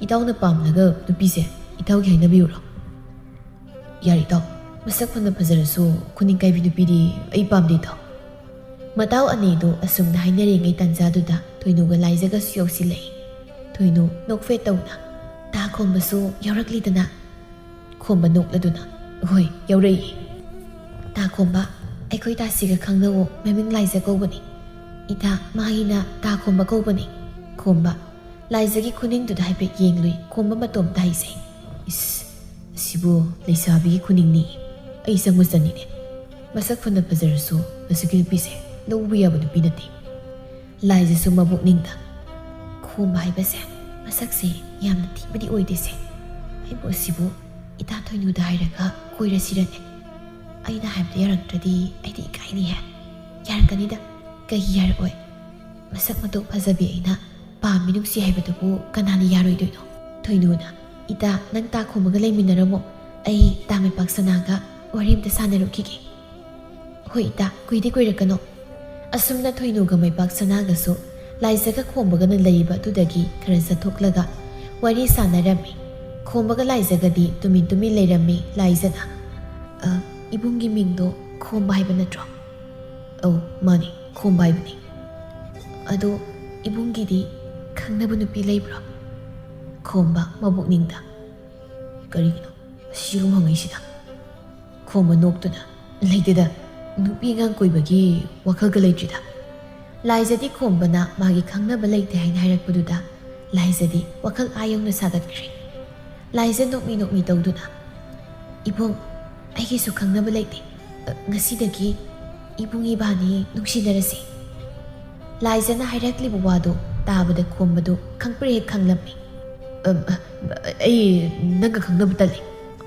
ꯏꯇꯥꯎꯅ ꯄꯥꯝꯂꯒ ꯅꯨꯄꯤꯁꯦ ꯏꯇꯥꯎꯒꯤ ꯍꯥꯏꯅꯕꯤꯌꯨꯔꯣ? ꯌꯥꯔꯦ ꯏꯇꯥꯎ, ꯃꯁꯛ ꯐꯅ ꯐꯖꯔꯁꯨ ꯈꯨꯅꯤꯡ ꯀꯥꯏꯕꯤ ꯅꯨꯄꯤꯗꯤ ꯑꯩ ꯄꯥꯝꯗꯦ ꯏꯇꯥꯎ꯫ ꯃꯇꯥꯎ ꯑꯅꯤꯗꯨ ꯑꯁꯨꯝꯅ ꯍꯥꯏꯅꯔꯤꯉꯩ ꯇꯥꯟꯖꯥꯗꯨꯗ ꯊꯣꯏꯅꯨꯒ ꯂꯥꯏꯖꯒꯁꯨ ꯌꯧꯁꯤꯜꯂꯛꯏ꯫ ꯊꯣꯏꯅꯨ ꯅꯣꯛꯐꯦꯠ ꯇꯧꯅ ꯇꯥ ꯈꯣꯝꯕꯁꯨ ꯌꯥꯎꯔꯛꯂꯤꯗꯅ꯫ ꯈꯣꯝꯕ ꯅꯣꯛꯂꯗꯨꯅ, "ꯍꯣꯏ, ꯌꯥꯎꯔꯛꯏ꯫ ꯇꯥ ꯈꯣꯝꯕ, ꯑꯩꯈꯣꯏ ꯇꯥꯁꯤꯒ ꯈꯪꯅꯧꯋꯣ, ꯃꯃꯤꯡ ꯂꯥꯏꯖ ꯀꯧꯕꯅꯤ꯫ ꯏꯇꯥ, ꯃꯥꯒꯤꯅ ꯇꯥ ꯈꯣꯝꯕ ꯀꯧꯕꯅꯤ꯫" ꯈꯣꯝꯕ ꯂꯥꯏꯖꯒꯤ ꯈꯨꯅꯤꯡꯗꯨꯗ ꯍꯥꯏꯐꯦꯠ ꯌꯦꯡꯂꯨꯏ꯫ ꯈꯣꯝꯕ ꯃꯇꯣꯝꯇ ꯍꯥꯏꯁꯦ, "ꯏꯁ, ꯑꯁꯤꯕꯨ ꯂꯩꯁꯥꯕꯤꯒꯤ ꯈꯨꯅꯤꯡꯅꯤ꯫ ꯑꯩ ꯆꯪꯕ ꯆꯟꯅꯤꯅꯦ꯫ ꯃꯁꯛ ꯐꯅ ꯐꯖꯔꯁꯨ ꯃꯁꯤꯒꯤ ꯅꯨꯄꯤꯁꯦ ꯂꯧꯕ ꯌꯥꯕ ꯅꯨꯄꯤ ꯅꯠꯇꯦ꯫" ꯂꯥꯏꯖꯁꯨ ꯃꯕꯨꯛꯅꯤꯡꯗ, "ꯈꯣꯝꯕ ꯍꯥꯏꯕꯁꯦ ꯃꯁꯛꯁꯦ ꯌꯥꯝꯅ ꯊꯤꯕꯗꯤ ꯑꯣꯏꯗꯦꯁꯦ꯫ ꯑꯩꯕꯨ ꯑꯁꯤꯕꯨ ꯏꯇꯥ ꯊꯣꯏꯅꯨꯗ ꯍꯥꯏꯔꯒ ꯀꯣꯏꯔꯁꯤꯔꯅꯦ? ꯑꯩꯅ ꯍꯥꯏꯕꯗ ꯌꯥꯔꯛꯇ꯭ꯔꯗꯤ ꯑꯩꯗꯤ ꯏꯀꯥꯏꯅꯤꯍꯦ꯫" "ꯌꯥꯔꯛꯀꯅꯤꯗ, ꯀꯩꯒꯤ ꯌꯥꯔꯛꯑꯣꯏ? ꯃꯁꯛ ꯃꯇꯧ ꯐꯖꯕꯤ ꯑꯩꯅ ꯄꯥꯝꯃꯤ ꯅꯨꯡꯁꯤ ꯍꯥꯏꯕꯗꯨꯕꯨ ꯀꯅꯥꯅ ꯌꯥꯔꯣꯏꯗꯣꯏꯅꯣ?" ꯊꯣꯏꯅꯨꯅ, "ꯏꯇꯥ, ꯅꯪ ꯇꯥ ꯈꯣꯝꯕꯒ ꯂꯩꯃꯤꯟꯅꯔꯝꯃꯣ꯫ ꯑꯩ ꯇꯥ ꯃꯩꯄꯥꯛ ꯁꯅꯥꯒ ꯋꯥꯔꯤ ꯑꯝꯇ ꯁꯥꯟꯅꯔꯨꯈꯤꯒꯦ꯫" "ꯍꯣꯏ ꯏꯇꯥ, ꯀꯨꯏꯗꯤ ꯀꯨꯏꯔꯛꯀꯅꯣ꯫" ꯑꯁꯨꯝꯅ ꯊꯣꯏꯅꯨꯒ ꯃꯩꯄꯥꯛ ꯁꯅꯥꯒꯁꯨ ꯂꯥꯏꯖꯒ ꯈꯣꯝꯕꯒꯅ ꯂꯩꯔꯤꯕ ꯑꯗꯨꯗꯒꯤ ꯈꯔ ꯆꯠꯊꯣꯛꯂꯒ ꯋꯥꯔꯤ ꯁꯥꯟꯅꯔꯝꯃꯤ꯫ ꯈꯣꯝꯕꯒ ꯂꯥꯏꯖꯒꯗꯤ ꯇꯨꯃꯤꯟ ꯇꯨꯃꯤꯟ ꯂꯩꯔꯝꯃꯤ꯫ ꯂꯥꯏꯖꯅ, "ꯑ, ꯏꯕꯨꯡꯒꯤ ꯃꯤꯡꯗꯣ ꯈꯣꯝꯕ ꯍꯥꯏꯕ ꯅꯠꯇ꯭ꯔꯣ?" "ꯑꯧ, ꯃꯥꯅꯤ, ꯈꯣꯝꯕ ꯍꯥꯏꯕꯅꯤ꯫" "ꯑꯗꯣ ꯏꯕꯨꯡꯒꯤꯗꯤ ꯈꯪꯅꯕ ꯅꯨꯄꯤ ꯂꯩꯕ꯭ꯔꯣ?" ꯈꯣꯝꯕ ꯃꯕꯨꯛꯅꯤꯡꯗ, "ꯀꯔꯤꯒꯤꯅꯣ ꯑꯁꯤꯒꯨꯝ ꯍꯪꯉꯛꯏꯁꯤꯅ?" ꯈꯣꯝꯕ ꯅꯣꯛꯇꯨꯅ, "ꯂꯩꯇꯦꯗ, ꯅꯨꯄꯤ ꯑꯉꯥꯡ ꯀꯣꯏꯕꯒꯤ ꯋꯥꯈꯜꯒ ꯂꯩꯇ꯭ꯔꯤꯗ꯫" ꯂꯥꯏꯖꯗꯤ ꯈꯣꯝꯕꯅ ꯃꯥꯒꯤ ꯈꯪꯅꯕ ꯂꯩꯇꯦ ꯍꯥꯏꯅ ꯍꯥꯏꯔꯛꯄꯗꯨꯗ ꯂꯥꯏꯖꯗꯤ ꯋꯥꯈꯜ ꯑꯥ ꯌꯧꯅ ꯁꯥꯒꯠꯈ꯭ꯔꯦ꯫ ꯂꯥꯏꯖ ꯅꯣꯛꯃꯤ ꯅꯣꯛꯃꯤ ꯇꯧꯗꯨꯅ, "ꯏꯕꯨꯡ, ꯑꯩꯒꯤꯁꯨ ꯈꯪꯅꯕ ꯂꯩꯇꯦ꯫ ꯑ, ꯉꯁꯤꯗꯒꯤ ꯏꯕꯨꯡ ꯏꯕꯥꯅꯤ ꯅꯨꯡꯁꯤꯅꯔꯁꯤ꯫" ꯂꯥꯏꯖꯅ ꯍꯥꯏꯔꯛꯂꯤꯕ ꯋꯥꯗꯨ ꯇꯥꯕꯗ ꯈꯣꯝꯕꯗꯨ ꯈꯪꯄ꯭ꯔꯦꯛ ꯈꯪꯂꯝꯃꯤ꯫ "ꯑꯝ, ꯑ, ꯑꯩ ꯅꯪꯒ ꯈꯪꯅꯕ ꯇꯜꯂꯤ꯫"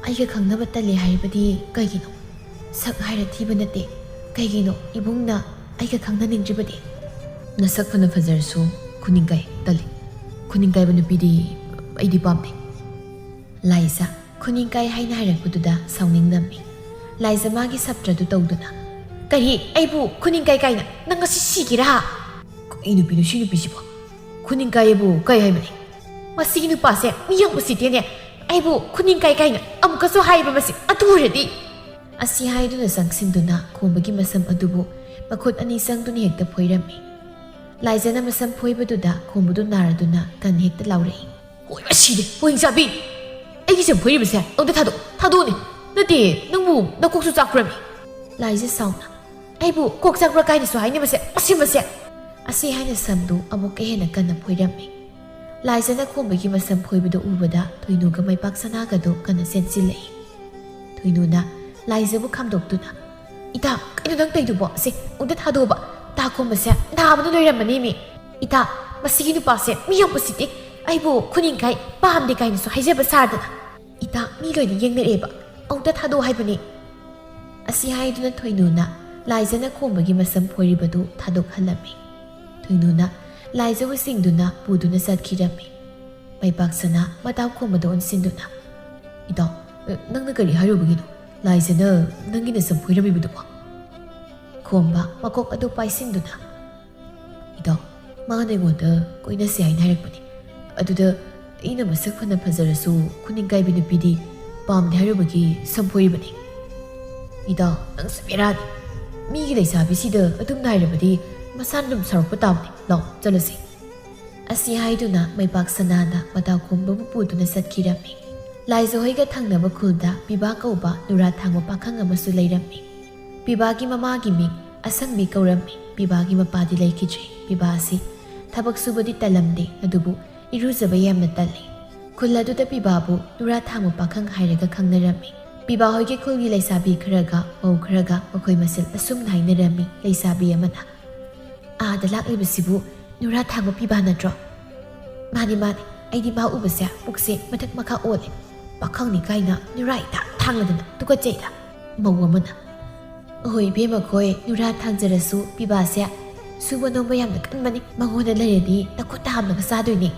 "ꯑꯩꯒ ꯈꯪꯅꯕ ꯇꯜꯂꯤ ꯍꯥꯏꯕꯗꯤ ꯀꯩꯒꯤꯅꯣ? ꯁꯛ ꯍꯥꯏꯔ ꯊꯤꯕ ꯅꯠꯇꯦ꯫ ꯀꯩꯒꯤꯅꯣ ꯏꯕꯨꯡꯅ ꯑꯩꯒ ꯈꯪꯅꯅꯤꯡꯗ꯭ꯔꯤꯕꯗꯤ?" "ꯅꯁꯛ ꯐꯅ ꯐꯖꯔꯁꯨ ꯈꯨꯅꯤꯡ ꯀꯥꯏ, ꯇꯜꯂꯤ꯫ ꯈꯨꯅꯤꯡ ꯀꯥꯏꯕ ꯅꯨꯄꯤꯗꯤ ꯑꯩꯗꯤ ꯄꯥꯝꯗꯦ꯫" ꯂꯥꯏꯖ ꯈꯨꯅꯤꯡ ꯀꯥꯏ ꯍꯥꯏꯅ ꯍꯥꯏꯔꯛꯄꯗꯨꯗ ꯁꯥꯎꯅꯤꯡꯂꯝꯃꯤ꯫ ꯂꯥꯏꯖ ꯃꯥꯒꯤ ꯁꯞꯇ꯭ꯔꯗꯨ ꯇꯧꯗꯨꯅ, "ꯀꯔꯤ? ꯑꯩꯕꯨ ꯈꯨꯅꯤꯡ ꯀꯥꯏ ꯀꯥꯏꯅ? ꯅꯪ ꯉꯁꯤ ꯁꯤꯒꯦꯔꯥ?" "ꯀꯩ ꯅꯨꯄꯤꯅꯣ ꯁꯤ ꯅꯨꯄꯤꯁꯤꯕꯣ? ꯈꯨꯅꯤꯡ ꯀꯥꯏ ꯍꯥꯏꯕꯨ ꯀꯩ ꯍꯥꯏꯕꯅꯤ? ꯃꯁꯤꯒꯤ ꯅꯨꯄꯥꯁꯦ ꯃꯤ ꯌꯥꯝ ꯎꯁꯤꯠꯇꯦꯅꯦ꯫ ꯑꯩꯕꯨ ꯈꯨꯅꯤꯡ ꯀꯥꯏ ꯀꯥꯏꯅ ꯑꯃꯨꯛꯀꯁꯨ ꯍꯥꯏꯕ ꯃꯁꯤ ꯑꯗꯨ ꯑꯣꯏꯔꯗꯤ꯫ ꯑꯁꯤ ꯍꯥꯏꯗꯨꯅ ꯆꯪꯁꯤꯟꯗꯨꯅ ꯈꯣꯝꯕꯒꯤ ꯃꯁꯝ ꯑꯗꯨꯕꯨ ꯃꯈꯨꯠ ꯑꯅꯤ ꯆꯪꯗꯨꯅ ꯍꯦꯛꯇ ꯐꯣꯏꯔꯝꯃꯤ꯫ ꯂꯥꯏꯖꯅ ꯃꯁꯝ ꯐꯣꯏꯕꯗꯨꯗ ꯈꯣꯝꯕꯗꯨ ꯅꯥꯔꯗꯨꯅ ꯀꯟ ꯍꯦꯛꯇ ꯂꯥꯎꯔꯛꯏ꯫ ꯍꯣꯏ, ꯃꯁꯤꯗꯤ ꯍꯣꯏ ꯆꯥꯕꯤ꯫ ꯑꯩꯒꯤ ꯁꯝ ꯐꯣꯏꯔꯤꯕꯁꯦ ꯑꯝꯇ ꯊꯥꯗꯣꯛ ꯊꯥꯗꯣꯛꯑꯣꯅꯦ꯫ ꯅꯠꯇꯦ, ꯅꯪꯕꯨ ꯅꯀꯣꯛꯁꯨ ꯆꯥꯛꯄ꯭ꯔꯃꯤ? ꯂꯥꯏꯖ ꯁꯥꯎꯅ꯫ ꯑꯩꯕꯨ ꯀꯣꯛ ꯆꯥꯛꯄ꯭ꯔꯥ ꯀꯥꯏꯅꯁꯨ ꯍꯥꯏꯅꯕꯁꯦ ꯃꯁꯤ ꯃꯁꯦ꯫ ꯑꯁꯤ ꯍꯥꯏꯅ ꯁꯝꯗꯨ ꯑꯃꯨꯛꯀ ꯍꯦꯟꯅ ꯀꯟꯅ ꯐꯣꯏꯔꯝꯃꯤ꯫ ꯂꯥꯏꯖꯅ ꯈꯣꯝꯕꯒꯤ ꯃꯁꯝ ꯐꯣꯏꯕꯗꯨ ꯎꯕꯗ ꯊꯣꯏꯅꯨꯒ ꯃꯩꯄꯥꯛ ꯁꯅꯥꯒꯗꯨ ꯀꯟꯅ ꯆꯦꯟꯁꯤꯜꯂꯛꯏ꯫ ꯊꯣꯏꯅꯨꯅ ꯂꯥꯏꯖꯕꯨ ꯈꯥꯝꯗꯣꯛꯇꯨꯅ, "ꯏꯇꯥ, ꯀꯩꯅꯣ ꯅꯪ ꯇꯧꯏꯗꯨꯕꯣ? ꯁꯦ, ꯑꯝꯇ ꯊꯥꯗꯣꯛꯑꯣꯕ꯫ ꯇꯥ ꯈꯣꯝꯕꯁꯦ ꯅꯥꯕꯅ ꯂꯣꯏꯔꯝꯃꯅꯤ ꯃꯤ꯫ ꯏꯇꯥ, ꯃꯁꯤꯒꯤ ꯅꯨꯄꯥꯁꯦ ꯃꯤ ꯌꯥꯝ ꯎꯁꯤꯠꯇꯦ꯫ ꯑꯩꯕꯨ ꯈꯨꯅꯤꯡ ꯀꯥꯏ ꯄꯥꯝꯗꯦ ꯀꯥꯏꯅꯁꯨ ꯍꯥꯏꯖꯕ ꯁꯥꯗꯅ꯫ ꯏꯇꯥ, ꯃꯤ ꯂꯣꯏꯅ ꯌꯦꯡꯅꯔꯛꯑꯦꯕ꯫ ꯑꯃꯨꯛꯇ ꯊꯥꯗꯣꯛꯑꯣ ꯍꯥꯏꯕꯅꯤ"꯫ ꯑꯁꯤ ꯍꯥꯏꯗꯨꯅ ꯊꯣꯏꯅꯨꯅ ꯂꯥꯏꯖꯅ ꯈꯣꯝꯕꯒꯤ ꯃꯁꯝ ꯐꯣꯏꯔꯤꯕꯗꯨ ꯊꯥꯗꯣꯛꯍꯜꯂꯝꯃꯤ꯫ ꯊꯣꯏꯅꯨꯅ ꯂꯥꯏꯖꯕꯨ ꯆꯤꯡꯗꯨꯅ ꯄꯨꯗꯨꯅ ꯆꯠꯈꯤꯔꯝꯃꯤ꯫ ꯃꯩꯄꯥꯛꯁꯅꯥ ꯃꯇꯥꯎ ꯈꯣꯝꯕꯗ ꯑꯣꯟꯁꯤꯟꯗꯨꯅ, "ꯏꯇꯥꯎ, ꯅꯪꯅ ꯀꯔꯤ ꯍꯥꯏꯔꯨꯕꯒꯤꯅꯣ? ꯂꯥꯏꯖꯅ ꯅꯪꯒꯤ ꯅꯁꯝ ꯐꯣꯏꯔꯝꯃꯤꯕꯗꯨꯕꯣ?" ꯈꯣꯝꯕ ꯃꯀꯣꯛ ꯑꯗꯨ ꯄꯥꯏꯁꯤꯟꯗꯨꯅ, "ꯏꯇꯥꯎ, ꯃꯥꯅ ꯑꯩꯉꯣꯟꯗ ꯀꯣꯏꯅꯁꯦ ꯍꯥꯏꯅ ꯍꯥꯏꯔꯛꯄꯅꯤ꯫ ꯑꯗꯨꯗ ꯑꯩꯅ ꯃꯁꯛ ꯐꯅ ꯐꯖꯔꯁꯨ ꯈꯨꯅꯤꯡ ꯀꯥꯏꯕꯤ ꯅꯨꯄꯤꯗꯤ ꯄꯥꯝꯗꯦ ꯍꯥꯏꯔꯨꯕꯒꯤ ꯁꯝ ꯐꯣꯏꯔꯤꯕꯅꯤ꯫ ꯏꯇꯥꯎ, ꯅꯪꯁꯨ ꯕꯦꯔꯥꯅꯤ꯫ ꯃꯤꯒꯤ ꯂꯩꯁꯥꯕꯤꯁꯤꯗ ꯑꯗꯨꯝ ꯅꯥꯏꯔꯕꯗꯤ ꯃꯁꯥꯅ ꯑꯗꯨꯝ ꯁꯥꯎꯔꯛꯄ ꯇꯥꯕꯅꯤ꯫ ꯂꯥꯎ, ꯆꯠꯂꯁꯤ"꯫ ꯑꯁꯤ ꯍꯥꯏꯗꯨꯅ ꯃꯩꯄꯥꯛ ꯁꯅꯥꯅ ꯃꯇꯥꯎ ꯈꯣꯝꯕꯕꯨ ꯄꯨꯗꯨꯅ ꯆꯠꯈꯤꯔꯝꯃꯤ꯫ ꯂꯥꯏꯖꯍꯣꯏꯒ ꯊꯪꯅꯕ ꯈꯨꯜꯗ ꯄꯤꯕꯥ ꯀꯧꯕ ꯅꯨꯔꯥ ꯊꯥꯡꯕ ꯄꯥꯈꯪ ꯑꯃꯁꯨ ꯂꯩꯔꯝꯃꯤ꯫ ꯄꯤꯕꯥꯒꯤ ꯃꯃꯥꯒꯤ ꯃꯤꯡ ꯑꯁꯪꯕꯤ ꯀꯧꯔꯝꯃꯤ꯫ ꯄꯤꯕꯥꯒꯤ ꯃꯄꯥꯗꯤ ꯂꯩꯈꯤꯗ꯭ꯔꯦ꯫ ꯄꯤꯕꯥ ꯑꯁꯤ ꯊꯕꯛ ꯁꯨꯕꯗꯤ ꯇꯜꯂꯝꯗꯦ, ꯑꯗꯨꯕꯨ ꯏꯔꯨꯖꯕ ꯌꯥꯝꯅ ꯇꯜꯂꯤ꯫ ꯈꯨꯜ ꯑꯗꯨꯗ ꯄꯤꯕꯥꯕꯨ ꯅꯨꯔꯥ ꯊꯥꯡꯕ ꯄꯥꯈꯪ ꯍꯥꯏꯔꯒ ꯈꯪꯅꯔꯝꯃꯤ꯫ ꯄꯤꯕꯥ ꯍꯣꯏꯒꯤ ꯈꯨꯜꯒꯤ ꯂꯩꯁꯥꯕꯤ ꯈꯔꯒ ꯃꯧ ꯈꯔꯒ ꯃꯈꯣꯏ ꯃꯁꯦꯜ ꯑꯁꯨꯝꯅ ꯍꯥꯏꯅꯔꯝꯃꯤ꯫ ꯂꯩꯁꯥꯕꯤ ꯑꯃꯅ, "ꯑꯥꯗ ꯂꯥꯛꯂꯤꯕꯁꯤꯕꯨ ꯅꯨꯔꯥ ꯊꯥꯡꯕ ꯄꯤꯕꯥ ꯅꯠꯇ꯭ꯔꯣ?" "ꯃꯥꯅꯤ, ꯃꯥꯅꯤ꯫ ꯑꯩꯗꯤ ꯃꯥ ꯎꯕꯁꯦ ꯄꯨꯛꯁꯦ ꯃꯊꯛ ꯃꯈꯥ ꯑꯣꯜꯂꯦ꯫ ꯄꯥꯈꯪꯅꯤ ꯀꯥꯏꯅ ꯅꯨꯔꯥ ꯏꯊꯥꯡ ꯊꯥꯡꯂꯗꯅ ꯇꯨꯀꯠꯆꯩꯗ"꯫ ꯃꯧ ꯑꯃꯅ, "ꯑꯍꯣꯏ ꯏꯕꯦꯝꯃ ꯈꯣꯏ, ꯅꯨꯔꯥ ꯊꯥꯡꯖꯔꯁꯨ ꯄꯤꯕꯥꯁꯦ ꯁꯨꯕ ꯅꯣꯝꯕ ꯌꯥꯝꯅ ꯀꯟꯕꯅꯤ꯫ ꯃꯉꯣꯟꯗ ꯂꯩꯔꯗꯤ ꯅꯈꯨꯠꯇ ꯍꯥꯝꯂꯒ ꯆꯥꯗꯣꯏꯅꯦ꯫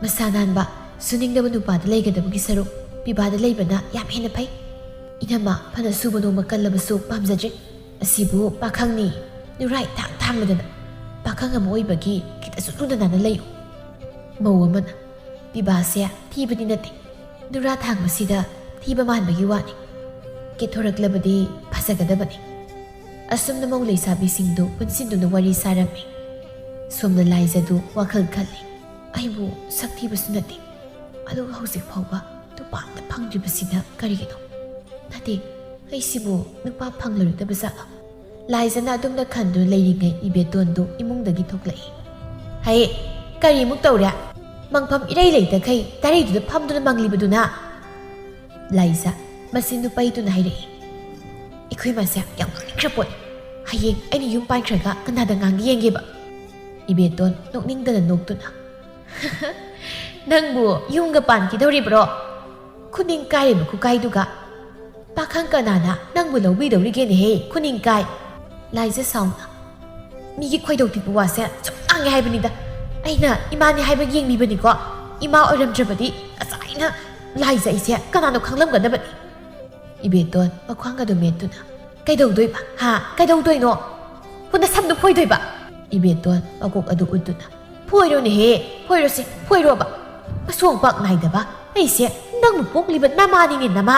ꯃꯁꯥ ꯅꯥꯟꯕ, ꯁꯨꯅꯤꯡꯗꯕ ꯅꯨꯄꯥꯗ ꯂꯩꯒꯗꯕꯒꯤ ꯁꯔꯨꯛ ꯄꯤꯕꯥꯗ ꯂꯩꯕꯅ ꯌꯥꯝ ꯍꯦꯟꯅ ꯐꯩ꯫ ꯏꯅꯝꯃ, ꯐꯅ ꯁꯨꯕ ꯅꯣꯝꯕ ꯀꯜꯂꯕꯁꯨ ꯄꯥꯝꯖꯗ꯭ꯔꯦ꯫ ꯑꯁꯤꯕꯨ ꯄꯥꯈꯪꯅꯤ, ꯅꯨꯔꯥ ꯏꯊꯥꯡ ꯊꯥꯡꯂꯗꯅ꯫ ꯄꯥꯈꯪ ꯑꯃ ꯑꯣꯏꯕꯒꯤ ꯈꯤꯇꯁꯨ ꯂꯨꯅ ꯅꯥꯟꯅ ꯂꯩꯌꯨ"꯫ ꯃꯧ ꯑꯃꯅ, "ꯄꯤꯕꯥꯁꯦ ꯊꯤꯕꯗꯤ ꯅꯠꯇꯦ, ꯅꯨꯔꯥ ꯊꯥꯡꯕꯁꯤꯗ ꯊꯤꯕ ꯃꯥꯟꯕꯒꯤ ꯋꯥꯅꯤ꯫ ꯀꯦꯊꯣꯔꯛꯂꯕꯗꯤ ꯐꯖꯒꯗꯕꯅꯤ꯫ ꯑꯁꯨꯝꯅ ꯃꯧ ꯂꯩꯁꯥꯕꯤꯁꯤꯡꯗꯨ ꯄꯨꯟꯁꯤꯟꯗꯨꯅ ꯋꯥꯔꯤ ꯁꯥꯔꯝꯃꯤ꯫ ꯁꯣꯝꯅ ꯂꯥꯏꯖꯗꯨ ꯋꯥꯈꯜ ꯈꯜꯂꯤ꯫ "ꯑꯩꯕꯨ ꯁꯛ ꯊꯤꯕꯁꯨ ꯅꯠꯇꯦ, ꯑꯗꯨꯒ ꯍꯧꯖꯤꯛ ꯐꯥꯎꯕ ꯅꯨꯄꯥ ꯑꯝꯇ ꯐꯪꯗ꯭ꯔꯤꯕꯁꯤꯅ ꯀꯔꯤꯒꯤꯅꯣ? ꯅꯠꯇꯦ, ꯑꯩꯁꯤꯕꯨ ꯅꯨꯄꯥ ꯐꯪꯂꯔꯣꯏꯗꯕ ꯖꯥꯠꯂꯣ?" ꯂꯥꯏꯖꯅ ꯑꯗꯨꯝꯅ ꯈꯟꯗꯨꯅ ꯂꯩꯔꯤꯉꯩ ꯏꯕꯦꯇꯣꯟꯗꯨ ꯏꯃꯨꯡꯗꯒꯤ ꯊꯣꯛꯂꯛꯏ꯫ "ꯍꯩ, ꯀꯔꯤꯃꯨꯛ ꯇꯧꯔꯦ? ꯃꯪꯐꯝ ꯏꯔꯩ ꯂꯩꯇꯈꯩ ꯇꯔꯩꯗꯨꯗ ꯐꯝꯗꯨꯅ ꯃꯪꯂꯤꯕꯗꯨꯅ?" ꯂꯥꯏꯖ ꯃꯆꯤꯟꯗꯨ ꯄꯩꯗꯨꯅ ꯍꯥꯏꯔꯛꯏ꯫ "ꯑꯩꯈꯣꯏ ꯃꯁꯦ ꯌꯥꯝ ꯉꯥꯡꯅꯤꯡꯈ꯭ꯔ ꯄꯣꯠꯅꯤ꯫ ꯍꯌꯦꯡ ꯑꯩꯅ ꯌꯨꯝ ꯄꯥꯟꯈ꯭ꯔꯒ ꯀꯅꯥꯗ ꯉꯥꯡꯒꯦ ꯌꯦꯡꯒꯦꯕ?" ꯏꯕꯦꯇꯣꯟ ꯅꯣꯛꯅꯤꯡꯗꯅ ꯅꯣꯛꯇꯨꯅ, "ꯅꯪꯕꯨ ꯌꯨꯝꯒ ꯄꯥꯟꯈꯤꯗꯧꯔꯤꯕ꯭ꯔꯣ? ꯈꯨꯅꯤꯡ ꯀꯥꯏꯔꯤꯕ ꯈꯨꯀꯥꯏꯗꯨꯒ꯫ ꯄꯥꯈꯪ ꯀꯅꯥꯅ ꯅꯪꯕꯨ ꯂꯧꯕꯤꯗꯧꯔꯤꯒꯦꯅꯦꯍꯦ, ꯈꯨꯅꯤꯡ ꯀꯥꯏ!" ꯂꯥꯏꯖ ꯁꯥꯎꯅ, "ꯃꯤꯒꯤ ꯈꯣꯏꯗꯧ ꯊꯤꯛꯄ ꯋꯥꯁꯦ ꯁꯨꯝ ꯉꯥꯡꯉꯦ ꯍꯥꯏꯕꯅꯤꯗ꯫ ꯑꯩꯅ ꯏꯃꯥꯅꯦ ꯍꯥꯏꯕ ꯌꯦꯡꯕꯤꯕꯅꯤꯀꯣ꯫ ꯏꯃꯥ ꯑꯣꯏꯔꯝꯗ꯭ꯔꯕꯗꯤ ꯉꯁꯥꯏꯅ ꯂꯥꯏꯖ ꯑꯩꯁꯦ ꯀꯅꯥꯅꯣ ꯈꯪꯂꯝꯒꯗꯕꯅꯤ꯫" ꯏꯕꯦꯇꯣꯟ ꯃꯈ꯭ꯋꯥꯡ ꯑꯗꯨ ꯃꯦꯠꯇꯨꯅ, "ꯀꯩꯗꯧꯗꯣꯏꯕ? ꯍꯥ? ꯀꯩꯗꯧꯗꯣꯏꯅꯣ? ꯍꯨ, ꯅꯁꯝꯗꯨ ꯐꯣꯏꯗꯣꯏꯕ?" ꯏꯕꯦꯇꯣꯟ ꯃꯀꯣꯛ ꯑꯗꯨ ꯎꯠꯇꯨꯅ, "ꯐꯣꯏꯔꯣꯅꯦꯍꯦ, ꯐꯣꯏꯔꯣꯁꯦ, ꯐꯣꯏꯔꯣꯕ꯫ ꯃꯁꯣꯡ ꯄꯥꯛ ꯅꯥꯏꯗꯕ ꯑꯩꯁꯦ ꯅꯪꯕꯨ ꯄꯣꯛꯂꯤꯕ ꯅꯃꯥꯅꯤꯅꯦ, ꯅꯃꯥ!"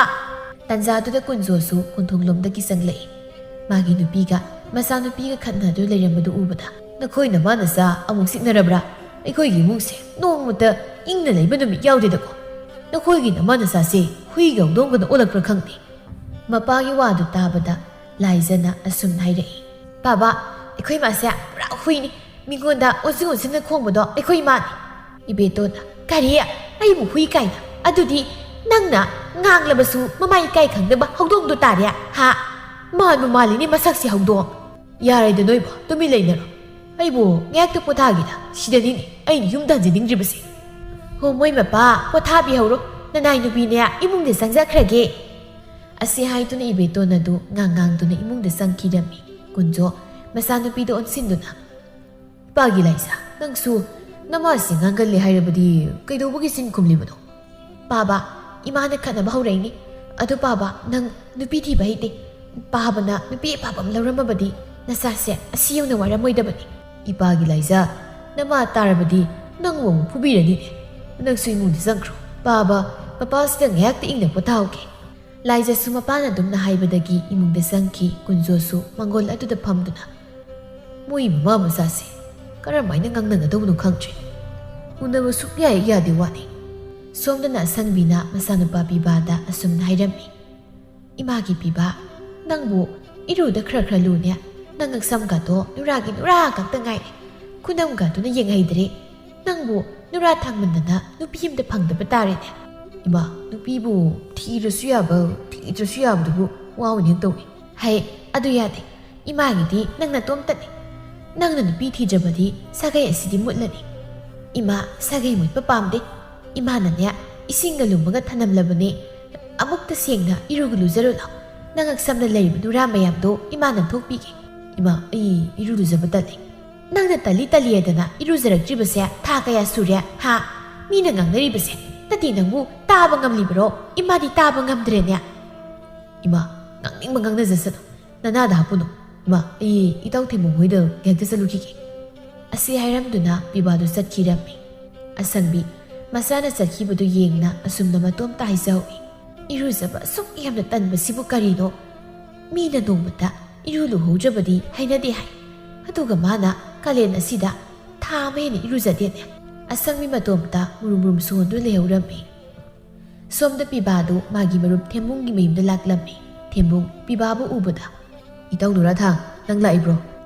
ꯇꯟꯖꯥꯗꯨꯗ ꯀꯨꯟꯖꯣꯁꯨ ꯀꯣꯟꯊꯣꯡꯂꯣꯝꯗꯒꯤ ꯆꯪꯂꯛꯏ꯫ ꯃꯥꯒꯤ ꯅꯨꯄꯤꯒ ꯃꯆꯥꯅꯨꯄꯤꯒ ꯈꯠꯅꯗꯨꯅ ꯂꯩꯔꯝꯕꯗꯨ ꯎꯕꯗ, "ꯅꯈꯣꯏ ꯅꯃꯥ ꯅꯆꯥ ꯑꯃꯨꯛ ꯆꯤꯛꯅꯔꯕ꯭ꯔꯥ? ꯑꯩꯈꯣꯏꯒꯤ ꯏꯃꯨꯡꯁꯦ ꯅꯣꯡꯃꯇ ꯏꯪꯅ ꯂꯩꯕ ꯅꯨꯃꯤꯠ ꯌꯥꯎꯗꯦꯗꯀꯣ꯫ ꯅꯈꯣꯏꯒꯤ ꯅꯃꯥ ꯅꯆꯥꯁꯦ ꯍꯨꯏꯒ ꯍꯧꯗꯣꯡꯒꯅ ꯑꯣꯜꯂꯛꯄ꯭ꯔꯥ ꯈꯪꯗꯦ꯫" ꯃꯄꯥꯒꯤ ꯋꯥꯗꯨ ꯇꯥꯕꯗ ꯂꯥꯏꯖꯅ ꯑꯁꯨꯝꯅ ꯍꯥꯏꯔꯛꯏ, "ꯄꯥꯕ, ꯑꯩꯈꯣꯏ ꯃꯥꯁꯦ ꯄꯨꯔꯥ ꯍꯨꯏꯅꯤ꯫ ꯃꯤꯉꯣꯟꯗ ꯑꯣꯟꯁꯤꯟ ꯑꯣꯟꯁꯤꯟꯅ ꯈꯣꯡꯕꯗꯣ ꯑꯩꯈꯣꯏ ꯏꯃꯥꯅꯤ꯫" ꯏꯕꯦꯇꯣꯟꯅ, "ꯀꯔꯤ? ꯑꯩꯕꯨ ꯍꯨꯏ ꯀꯥꯏꯅ? ꯑꯗꯨꯗꯤ ꯅꯪꯅ ꯉꯥꯡꯂꯕꯁꯨ ꯃꯃꯥ ꯏꯀꯥꯏ ꯈꯪꯗꯕ ꯍꯧꯗꯣꯡꯗꯣ ꯇꯥꯔꯦ, ꯍꯥ? ꯃꯥꯟꯕꯨ ꯃꯥꯜꯂꯤꯅꯦ ꯃꯁꯛꯁꯦ, ꯍꯧꯗꯣꯡ!" "ꯌꯥꯔꯦꯗ ꯅꯣꯏꯕꯣ, ꯇꯨꯃꯤꯟ ꯂꯩꯅꯔꯣ꯫ ꯑꯩꯕꯨ ꯉꯥꯏꯍꯥꯛꯇ ꯄꯣꯊꯥꯒꯦꯗ, ꯁꯤꯗꯅꯤꯅꯦ ꯑꯩꯅ ꯌꯨꯝꯗ ꯍꯟꯖꯅꯤꯡꯗ꯭ꯔꯤꯕꯁꯦ꯫" "ꯍꯣ, ꯃꯣꯏ ꯃꯄꯥ, ꯄꯣꯊꯥꯕꯤꯍꯧꯔꯣ꯫ ꯅꯅꯥꯏ ꯅꯨꯄꯤꯅꯦ ꯏꯃꯨꯡꯗ ꯆꯪꯖꯈ꯭ꯔꯒꯦ꯫" ꯑꯁꯤ ꯍꯥꯏꯗꯨꯅ ꯏꯕꯦꯇꯣꯟ ꯑꯗꯨ ꯉꯥꯡ ꯉꯥꯡꯗꯨꯅ ꯏꯃꯨꯡꯗ ꯆꯪꯈꯤꯔꯝꯃꯤ꯫ ꯀꯨꯟꯖꯣ ꯃꯆꯥꯅꯨꯄꯤꯗ ꯑꯣꯟꯁꯤꯟꯗꯨꯅ, "ꯏꯄꯥꯒꯤ ꯂꯥꯏꯖ, ꯅꯪꯁꯨ ꯅꯃꯥꯁꯤ ꯉꯥꯡꯒꯜꯂꯦ ꯍꯥꯏꯔꯕꯗꯤ ꯀꯩꯗꯧꯕꯒꯤ ꯆꯤꯟ ꯈꯨꯝꯂꯤꯕꯅꯣ?" "ꯄꯥꯕ, ꯏꯃꯥꯅ ꯈꯠꯅꯕ ꯍꯧꯔꯛꯏꯅꯤ꯫ ꯑꯗꯨ ꯄꯥꯕ, ꯅꯪ ꯅꯨꯄꯤ ꯊꯤꯕ ꯍꯩꯇꯦ꯫ ꯄꯥꯕꯅ ꯅꯨꯄꯤ ꯑꯐꯕ ꯑꯃ ꯂꯧꯔꯝꯃꯕꯗꯤ ꯅꯆꯥꯁꯦ ꯑꯁꯤ ꯌꯧꯅ ꯋꯥꯔꯝꯃꯣꯏꯗꯕꯅꯤ꯫" "ꯏꯄꯥꯒꯤ ꯂꯥꯏꯖ, ꯅꯃꯥ ꯇꯥꯔꯕꯗꯤ ꯅꯪꯕꯨ ꯑꯃꯨꯛ ꯐꯨꯕꯤꯔꯅꯤꯅꯦ꯫ ꯅꯪꯁꯨ ꯏꯃꯨꯡꯗ ꯆꯪꯈ꯭ꯔꯣ꯫" "ꯄꯥꯕ, ꯃꯄꯥꯁꯤꯗ ꯉꯥꯏꯍꯥꯛꯇ ꯏꯪꯅ ꯄꯣꯊꯥꯍꯧꯒꯦ꯫ ꯂꯥꯏꯖꯁꯨ ꯃꯄꯥꯅ ꯑꯗꯨꯝꯅ ꯍꯥꯏꯕꯗꯒꯤ ꯏꯃꯨꯡꯗ ꯆꯪꯈꯤ꯫ ꯀꯨꯟꯖꯣꯁꯨ ꯃꯪꯒꯣꯜ ꯑꯗꯨꯗ ꯐꯝꯗꯨꯅ, "ꯃꯣꯏ ꯃꯃꯥ ꯃꯆꯥꯁꯦ ꯀꯔꯝꯍꯥꯏꯅ ꯉꯥꯡꯅꯒꯗꯧꯕꯅꯣ ꯈꯪꯗ꯭ꯔꯦ꯫ ꯎꯅꯕ ꯁꯨꯛꯌꯥ ꯍꯦꯛ ꯌꯥꯗꯦ ꯋꯥꯅꯤ꯫" ꯁꯣꯝꯗꯅ ꯑꯁꯪꯕꯤꯅ ꯃꯆꯥꯅꯨꯄꯥ ꯄꯤꯕꯥꯗ ꯑꯁꯨꯝꯅ ꯍꯥꯏꯔꯝꯃꯤ, "ꯏꯃꯥꯒꯤ ꯄꯤꯕꯥ, ꯅꯪꯕꯨ ꯏꯔꯨꯗ ꯈꯔ ꯈꯔ ꯂꯨꯅꯦ꯫ ꯅꯪ ꯉꯛꯁꯝꯒꯗꯣ ꯅꯨꯔꯥꯒꯤ ꯅꯨꯔꯥ ꯈꯛꯇ ꯉꯥꯏꯔꯦ꯫ ꯈꯨꯅꯝꯒꯗꯨꯅ ꯌꯦꯡꯍꯩꯗ꯭ꯔꯦ꯫ ꯅꯪꯕꯨ ꯅꯨꯔꯥ ꯊꯥꯡꯃꯟꯗꯅ ꯅꯨꯄꯤ ꯑꯃꯗ ꯐꯪꯗꯕ ꯇꯥꯔꯦꯅꯦ꯫" "ꯏꯃꯥ, ꯅꯨꯄꯤꯕꯨ ꯊꯤꯔꯁꯨ ꯌꯥꯕ, ꯊꯤꯗ꯭ꯔꯁꯨ ꯌꯥꯕꯗꯨꯕꯨ ꯋꯥ ꯑꯣꯏꯅ ꯇꯧꯏ꯫" "ꯍꯩ, ꯑꯗꯨ ꯌꯥꯗꯦ꯫ ꯏꯃꯥꯒꯤꯗꯤ ꯅꯪ ꯅꯇꯣꯝꯇꯅꯤ꯫ ꯅꯪꯅ ꯅꯨꯄꯤ ꯊꯤꯗ꯭ꯔꯕꯗꯤ ꯁꯥꯒꯩ ꯑꯁꯤꯗꯤ ꯃꯨꯠꯂꯅꯤ꯫" "ꯏꯃꯥ, ꯁꯥꯒꯩ ꯃꯨꯠꯄ ꯄꯥꯝꯗꯦ꯫ ꯏꯃꯥꯅꯅꯦ, ꯏꯁꯤꯡꯒ ꯂꯨꯝꯃꯒ ꯊꯅꯝꯂꯕꯅꯦ꯫ ꯑꯃꯨꯛꯇ ꯁꯦꯡꯅ ꯏꯔꯨꯒ ꯂꯨꯖꯔꯨ ꯂꯥꯎ꯫ ꯅꯪ ꯉꯛꯁꯝꯗ ꯂꯩꯔꯤꯕ ꯅꯨꯔꯥ ꯃꯌꯥꯝꯗꯣ ꯏꯃꯥꯅ ꯊꯣꯛꯄꯤꯒꯦ꯫" "ꯏꯃꯥ, ꯑꯩ ꯏꯔꯨ ꯂꯨꯖꯕ ꯇꯜꯂꯤ꯫" "ꯅꯪꯅ ꯇꯜꯂꯤ ꯇꯜꯂꯤ ꯍꯥꯏꯗꯅ ꯏꯔꯨꯖꯔꯛꯇ꯭ꯔꯤꯕꯁꯦ ꯊꯥ ꯀꯌꯥ ꯁꯨꯔꯦ, ꯍꯥ? ꯃꯤꯅ ꯉꯥꯡꯅꯔꯤꯕꯁꯦ ꯅꯠꯇꯦ, ꯅꯪꯕꯨ ꯇꯥꯕ ꯉꯝꯂꯤꯕꯔꯣ? ꯏꯃꯥꯗꯤ ꯇꯥꯕ ꯉꯝꯗ꯭ꯔꯦꯅꯦ꯫" "ꯏꯃꯥ, ꯉꯥꯡꯅꯤꯡꯕ ꯉꯥꯡꯅꯖꯁꯅꯨ꯫ ꯅꯅꯥꯗ ꯍꯥꯞꯄꯨꯅꯨ꯫ ꯏꯃꯥ, ꯑꯩ ꯏꯇꯥꯎ ꯊꯦꯝꯕꯨꯡ ꯍꯣꯏꯗ ꯉꯥꯏꯍꯥꯛꯇ ꯆꯠꯂꯨꯈꯤꯒꯦ꯫" ꯑꯁꯤ ꯍꯥꯏꯔꯝꯗꯨꯅ ꯄꯤꯕꯥꯗꯨ ꯆꯠꯈꯤꯔꯝꯃꯤ꯫ ꯑꯁꯪꯕꯤ ꯃꯆꯥꯅ ꯆꯠꯈꯤꯕꯗꯨ ꯌꯦꯡꯅ ꯑꯁꯨꯝꯅ ꯃꯇꯣꯝꯇ ꯍꯥꯏꯖꯍꯧꯏ, "ꯏꯔꯨꯖꯕ ꯑꯁꯨꯛ ꯌꯥꯝꯅ ꯇꯟꯕꯁꯤꯕꯨ ꯀꯔꯤꯅꯣ? ꯃꯤꯅ ꯅꯣꯡꯃꯇ ꯏꯔꯨ ꯂꯨꯍꯧꯗ꯭ꯔꯕꯗꯤ ꯍꯩꯅꯗꯦ ꯍꯥꯏ꯫ ꯑꯗꯨꯒ ꯃꯥꯅ ꯀꯥꯂꯦꯟ ꯑꯁꯤꯗ ꯊꯥ ꯑꯃ ꯍꯦꯟꯅ ꯏꯔꯨꯖꯗꯦꯅꯦ꯫" ꯑꯁꯪꯕꯤ ꯃꯇꯣꯝꯇ ꯃꯨꯔꯨꯝ ꯃꯨꯔꯨꯝ ꯁꯣꯟꯗꯨꯅ ꯂꯩꯍꯧꯔꯝꯃꯤ꯫ ꯁꯣꯝꯗ ꯄꯤꯕꯥꯗꯨ ꯃꯥꯒꯤ ꯃꯔꯨꯞ ꯊꯦꯝꯕꯨꯡꯒꯤ ꯃꯌꯨꯝꯗ ꯂꯥꯛꯂꯝꯃꯤ꯫ ꯊꯦꯝꯕꯨꯡ ꯄꯤꯕꯥꯕꯨ ꯎꯕꯗ, "ꯏꯇꯥꯎ ꯅꯨꯔꯥꯊꯥꯡ, ꯅꯪ ꯂꯥꯛꯏꯕ꯭ꯔꯣ?"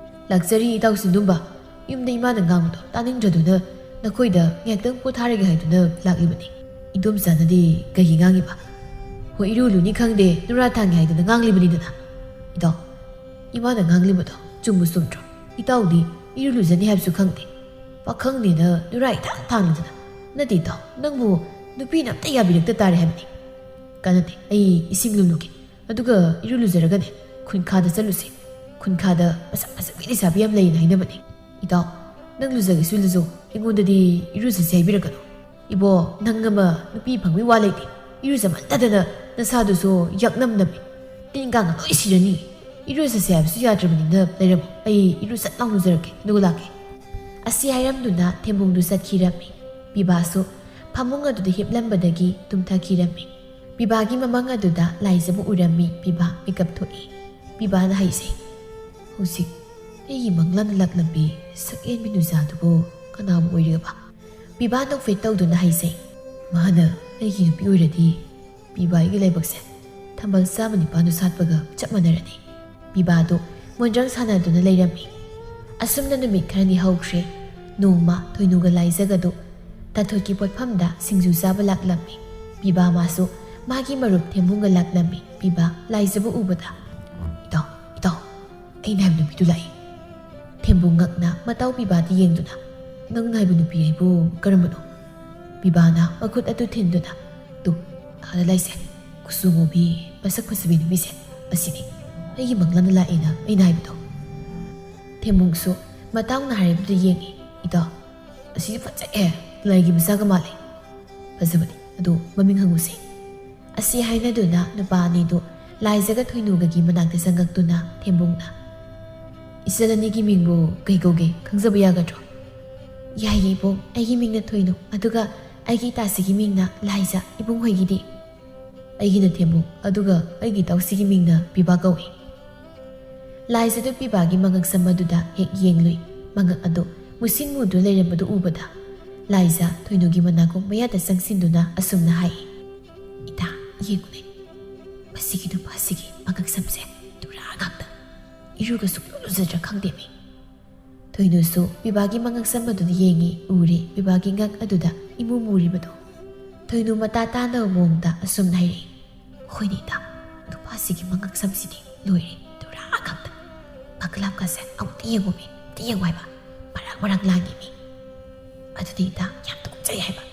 "ꯂꯥꯛꯆꯔꯤ, ꯏꯇꯥꯎ ꯁꯤꯟꯗꯨꯝꯕ꯫ ꯌꯨꯝꯗ ꯏꯃꯥꯅ ꯉꯥꯡꯕꯗꯣ ꯇꯥꯅꯤꯡꯗ꯭ꯔꯗꯨꯅ ꯅꯈꯣꯏꯗ ꯉꯥꯏꯍꯥꯛꯇꯪ ꯄꯣꯊꯥꯔꯒꯦ ꯍꯥꯏꯗꯨꯅ ꯂꯥꯛꯂꯤꯕꯅꯤ꯫" "ꯏꯗꯣꯝꯆꯥꯅꯗꯤ ꯀꯩꯒꯤ ꯉꯥꯡꯉꯤꯕ?" "ꯍꯣꯏ, ꯏꯔꯨ ꯂꯨꯅꯤ ꯈꯪꯗꯦ, ꯅꯨꯔꯥꯊꯥꯡꯉꯤ ꯍꯥꯏꯗꯨꯅ ꯉꯥꯡꯂꯤꯕꯅꯤꯗꯅ꯫" "ꯏꯇꯥꯎ, ꯏꯃꯥꯅ ꯉꯥꯡꯂꯤꯕꯗꯣ ꯆꯨꯝꯕꯨ ꯆꯨꯝꯗ꯭ꯔꯣ? ꯏꯇꯥꯎꯗꯤ ꯏꯔꯨ ꯂꯨꯖꯅꯤ ꯍꯥꯏꯕꯁꯨ ꯈꯪꯗꯦ꯫ ꯄꯥꯈꯪꯅꯦꯅ ꯅꯨꯔꯥ ꯏꯊꯥꯡ ꯊꯥꯡꯂꯤꯗꯅ꯫ ꯅꯠꯇꯦ ꯏꯇꯥꯎ, ꯅꯪꯕꯨ ꯅꯨꯄꯤꯅ ꯑꯝꯇ ꯌꯥꯕꯤꯔꯛꯇ ꯇꯥꯔꯦ ꯍꯥꯏꯕꯅꯤ꯫" "ꯀꯥꯟꯅꯗꯦ, ꯑꯩ ꯏꯁꯤꯡ ꯂꯨꯝꯂꯨꯒꯦ꯫ ꯑꯗꯨꯒ ꯏꯔꯨ ꯂꯨꯖꯔꯒꯅꯦ ꯈꯨꯟꯈꯥꯗ ꯆꯠꯂꯨꯁꯦ꯫ ꯈꯨꯟꯈꯥꯗ ꯃꯁꯛ ꯐꯖꯕꯤ ꯂꯩꯁꯥꯕꯤ ꯌꯥꯝ ꯂꯩꯌꯦꯅ ꯍꯥꯏꯅꯕꯅꯦ꯫ ꯏꯇꯥꯎ, ꯅꯪ ꯂꯨꯖꯒꯦꯁꯨ ꯂꯨꯖꯧ, ꯑꯩꯉꯣꯟꯗꯗꯤ ꯏꯔꯨꯖꯁꯦ ꯍꯥꯏꯕꯤꯔꯛꯀꯅꯨ꯫" "ꯏꯕꯣ, ꯅꯪ ꯑꯃ ꯅꯨꯄꯤ ꯐꯪꯕꯒꯤ ꯋꯥ ꯂꯩꯇꯦ꯫ ꯏꯔꯨꯖꯃꯟꯗꯗꯅ ꯅꯁꯥꯗꯨꯁꯨ ꯌꯥꯛꯅꯝꯅꯃꯤ꯫ ꯇꯤꯟ ꯀꯥꯡꯅ ꯂꯣꯏ ꯁꯤꯔꯅꯤ꯫ ꯏꯔꯨꯖꯁꯦ ꯍꯥꯏꯕꯁꯨ ꯌꯥꯗ꯭ꯔꯕꯅꯤꯅ ꯂꯩꯔꯝꯃꯣ꯫ ꯑꯩ ꯏꯔꯨ ꯁꯠ ꯂꯥꯎ ꯂꯨꯖꯔꯛꯀꯦ, ꯑꯗꯨꯒ ꯂꯥꯛꯀꯦ꯫" ꯑꯁꯤ ꯍꯥꯏꯔꯝꯗꯨꯅ ꯊꯦꯝꯕꯨꯡꯗꯨ ꯆꯠꯈꯤꯔꯝꯃꯤ꯫ ꯄꯤꯕꯥꯁꯨ ꯐꯃꯨꯡ ꯑꯗꯨꯗ ꯍꯤꯞꯂꯝꯕꯗꯒꯤ ꯇꯨꯝꯊꯈꯤꯔꯝꯃꯤ꯫ ꯄꯤꯕꯥꯒꯤ ꯃꯃꯪ ꯑꯗꯨꯗ ꯂꯥꯏꯖꯕꯨ ꯎꯔꯝꯃꯤ꯫ ꯄꯤꯕꯥ ꯃꯤꯀꯞ ꯊꯣꯛꯏ꯫ ꯄꯤꯕꯥꯅ ꯍꯥꯏꯖꯩ, "ꯍꯧꯖꯤꯛ ꯑꯩꯒꯤ ꯃꯪꯂꯥꯟꯗ ꯂꯥꯛꯂꯝꯕꯤ ꯁꯛꯍꯦꯟꯕꯤ ꯅꯨꯖꯥꯗꯨꯕꯨ ꯀꯅꯥꯕꯨ ꯑꯣꯏꯔꯤꯕ?" ꯄꯤꯕꯥ ꯅꯣꯛꯐꯦꯠ ꯇꯧꯗꯨꯅ ꯍꯥꯏꯖꯩ, "ꯃꯍꯥꯛꯅ ꯑꯩꯒꯤ ꯅꯨꯄꯤ ꯑꯣꯏꯔꯗꯤ ꯄꯤꯕꯥ ꯑꯩꯒꯤ ꯂꯥꯏꯕꯛꯁꯦ ꯊꯝꯕꯥꯜ ꯆꯥꯝꯃ ꯅꯤꯄꯥꯟꯗꯨ ꯁꯥꯠꯄꯒ ꯆꯞ ꯃꯥꯟꯅꯔꯅꯤ꯫" ꯄꯤꯕꯥꯗꯨ ꯃꯣꯟꯗ꯭ꯔꯪ ꯁꯥꯟꯅꯗꯨꯅ ꯂꯩꯔꯝꯃꯤ꯫ ꯑꯁꯨꯝꯅ ꯅꯨꯃꯤꯠ ꯈꯔꯅꯤ ꯍꯧꯈ꯭ꯔꯦ꯫ ꯅꯣꯡꯃ ꯊꯣꯏꯅꯨꯒ ꯂꯥꯏꯖꯒꯗꯨ ꯇꯥꯊꯣꯠꯀꯤ ꯄꯣꯠꯐꯝꯗ ꯁꯤꯡꯖꯨ ꯆꯥꯕ ꯂꯥꯛꯂꯝꯃꯤ꯫ ꯄꯤꯕꯥ ꯃꯥꯁꯨ ꯃꯥꯒꯤ ꯃꯔꯨꯞ ꯊꯦꯝꯕꯨꯡꯒ ꯂꯥꯛꯂꯝꯃꯤ꯫ ꯄꯤꯕꯥ ꯂꯥꯏꯖꯕꯨ ꯎꯕꯗ, "ꯏꯇꯥꯎ, ꯏꯇꯥꯎ, ꯑꯩꯅ ꯍꯥꯏꯕ ꯅꯨꯄꯤꯗꯨ ꯂꯥꯛꯏ꯫" ꯊꯦꯝꯕꯨꯡ ꯉꯛꯅ ꯃꯇꯥꯎ ꯄꯤꯕꯥꯗ ꯌꯦꯡꯗꯨꯅ, "ꯅꯪꯅ ꯍꯥꯏꯕ ꯅꯨꯄꯤ ꯍꯥꯏꯕꯨ ꯀꯔꯝꯕꯅꯣ?" ꯄꯤꯕꯥꯅ ꯃꯈꯨꯠ ꯑꯗꯨ ꯊꯤꯟꯗꯨꯅ, "ꯇꯨ, ꯑꯥꯗ ꯂꯥꯛꯏꯁꯦ, ꯀꯨꯆꯨ ꯉꯧꯕꯤ, ꯃꯁꯛ ꯐꯖꯕꯤ ꯅꯨꯄꯤꯁꯦ, ꯑꯁꯤꯅꯤ ꯑꯩꯒꯤ ꯃꯪꯂꯥꯟꯗ ꯂꯥꯛꯑꯦꯅ ꯑꯩꯅ ꯍꯥꯏꯕꯗꯣ꯫" ꯊꯦꯝꯕꯨꯡꯁꯨ ꯃꯇꯥꯎꯅ ꯍꯥꯏꯔꯤꯕꯗꯨ ꯌꯦꯡꯉꯤ꯫ "ꯏꯇꯥꯎ, ꯑꯁꯤꯗꯤ ꯐꯖꯩꯍꯦ, ꯂꯥꯏꯒꯤ ꯃꯆꯥꯒ ꯃꯥꯜꯂꯦ꯫" "ꯐꯖꯕꯅꯤ, ꯑꯗꯨ ꯃꯃꯤꯡ ꯍꯪꯉꯨꯁꯦ꯫" ꯑꯁꯤ ꯍꯥꯏꯅꯗꯨꯅ ꯅꯨꯄꯥ ꯑꯅꯤꯗꯨ ꯂꯥꯏꯖꯒ ꯊꯣꯏꯅꯨꯒꯒꯤ ꯃꯅꯥꯛꯇ ꯆꯪꯉꯛꯇꯨꯅ ꯊꯦꯝꯕꯨꯡꯅ, "ꯏꯆꯜ ꯑꯅꯤꯒꯤ ꯃꯤꯡꯕꯨ ꯀꯩ ꯀꯧꯒꯦ, ꯈꯪꯖꯕ ꯌꯥꯒꯗ꯭ꯔꯣ?" "ꯌꯥꯏꯌꯦ ꯏꯕꯨꯡ, ꯑꯩꯒꯤ ꯃꯤꯡꯅ ꯊꯣꯏꯅꯨ, ꯑꯗꯨꯒ ꯑꯩꯒꯤ ꯏꯇꯥꯁꯤꯒꯤ ꯃꯤꯡꯅ ꯂꯥꯏꯖ, ꯏꯕꯨꯡ ꯍꯣꯏꯒꯤꯗꯤ?" "ꯑꯩꯒꯤꯅ ꯊꯦꯝꯕꯨꯡ, ꯑꯗꯨꯒ ꯑꯩꯒꯤ ꯏꯇꯥꯎꯁꯤꯒꯤ ꯃꯤꯡꯅ ꯄꯤꯕꯥ ꯀꯧꯏ꯫" ꯂꯥꯏꯖꯗꯨ ꯄꯤꯕꯥꯒꯤ ꯃꯉꯛꯁꯝ ꯑꯗꯨꯗ ꯍꯦꯛ ꯌꯦꯡꯂꯨꯏ꯫ ꯃꯉꯛ ꯑꯗꯨ ꯃꯨꯁꯤꯟ ꯃꯨꯗꯨꯅ ꯂꯩꯔꯝꯕꯗꯨ ꯎꯕꯗ ꯂꯥꯏꯖ ꯊꯣꯏꯅꯨꯒꯤ ꯃꯅꯥꯀꯣꯡ ꯃꯌꯥꯗ ꯆꯪꯁꯤꯟꯗꯨꯅ ꯑꯁꯨꯝꯅ ꯍꯥꯏ, "ꯏꯇꯥ, ꯌꯦꯡꯉꯨꯅꯦ, ꯃꯁꯤꯒꯤ ꯅꯨꯄꯥꯁꯤꯒꯤ ꯃꯉꯛꯁꯝꯁꯦ ꯇꯨꯔꯥ ꯉꯥꯛꯇ꯫ ꯏꯔꯨꯒ ꯁꯨꯛꯂꯨ ꯂꯨꯖꯗ꯭ꯔꯥ ꯈꯪꯗꯦꯃꯤ꯫" ꯊꯣꯏꯅꯨꯁꯨ ꯄꯤꯕꯥꯒꯤ ꯃꯉꯛꯁꯝ ꯑꯗꯨꯗ ꯌꯦꯡꯉꯤ, ꯎꯔꯦ ꯄꯤꯕꯥꯒꯤ ꯉꯛ ꯑꯗꯨꯗ ꯏꯃꯨ ꯃꯨꯔꯤꯕꯗꯣ꯫ ꯊꯣꯏꯅꯨ ꯃꯇꯥ ꯇꯥꯅꯕ ꯃꯑꯣꯡꯗ ꯑꯁꯨꯝꯅ ꯍꯥꯏꯔꯛꯏ, "ꯍꯣꯏꯅꯦ ꯏꯇꯥ, ꯅꯨꯄꯥꯁꯤꯒꯤ ꯃꯉꯛꯁꯝꯁꯤꯗꯤ ꯂꯣꯏꯔꯦ, ꯇꯨꯔꯥ ꯈꯛꯇ꯫ ꯃꯀ꯭ꯂꯥꯞꯀꯁꯦ ꯑꯃꯨꯛꯇ ꯌꯦꯡꯉꯨꯃꯤ, ꯑꯝꯇ ꯌꯦꯡꯉꯨ ꯍꯥꯏꯕ, ꯃꯔꯥꯡ ꯃꯔꯥꯡ ꯂꯥꯡꯉꯤꯃꯤ꯫ ꯑꯗꯨꯗꯤ ꯏꯇꯥ, ꯌꯥꯝ ꯇꯨꯀꯠꯆꯩ ꯍꯥꯏꯕ꯫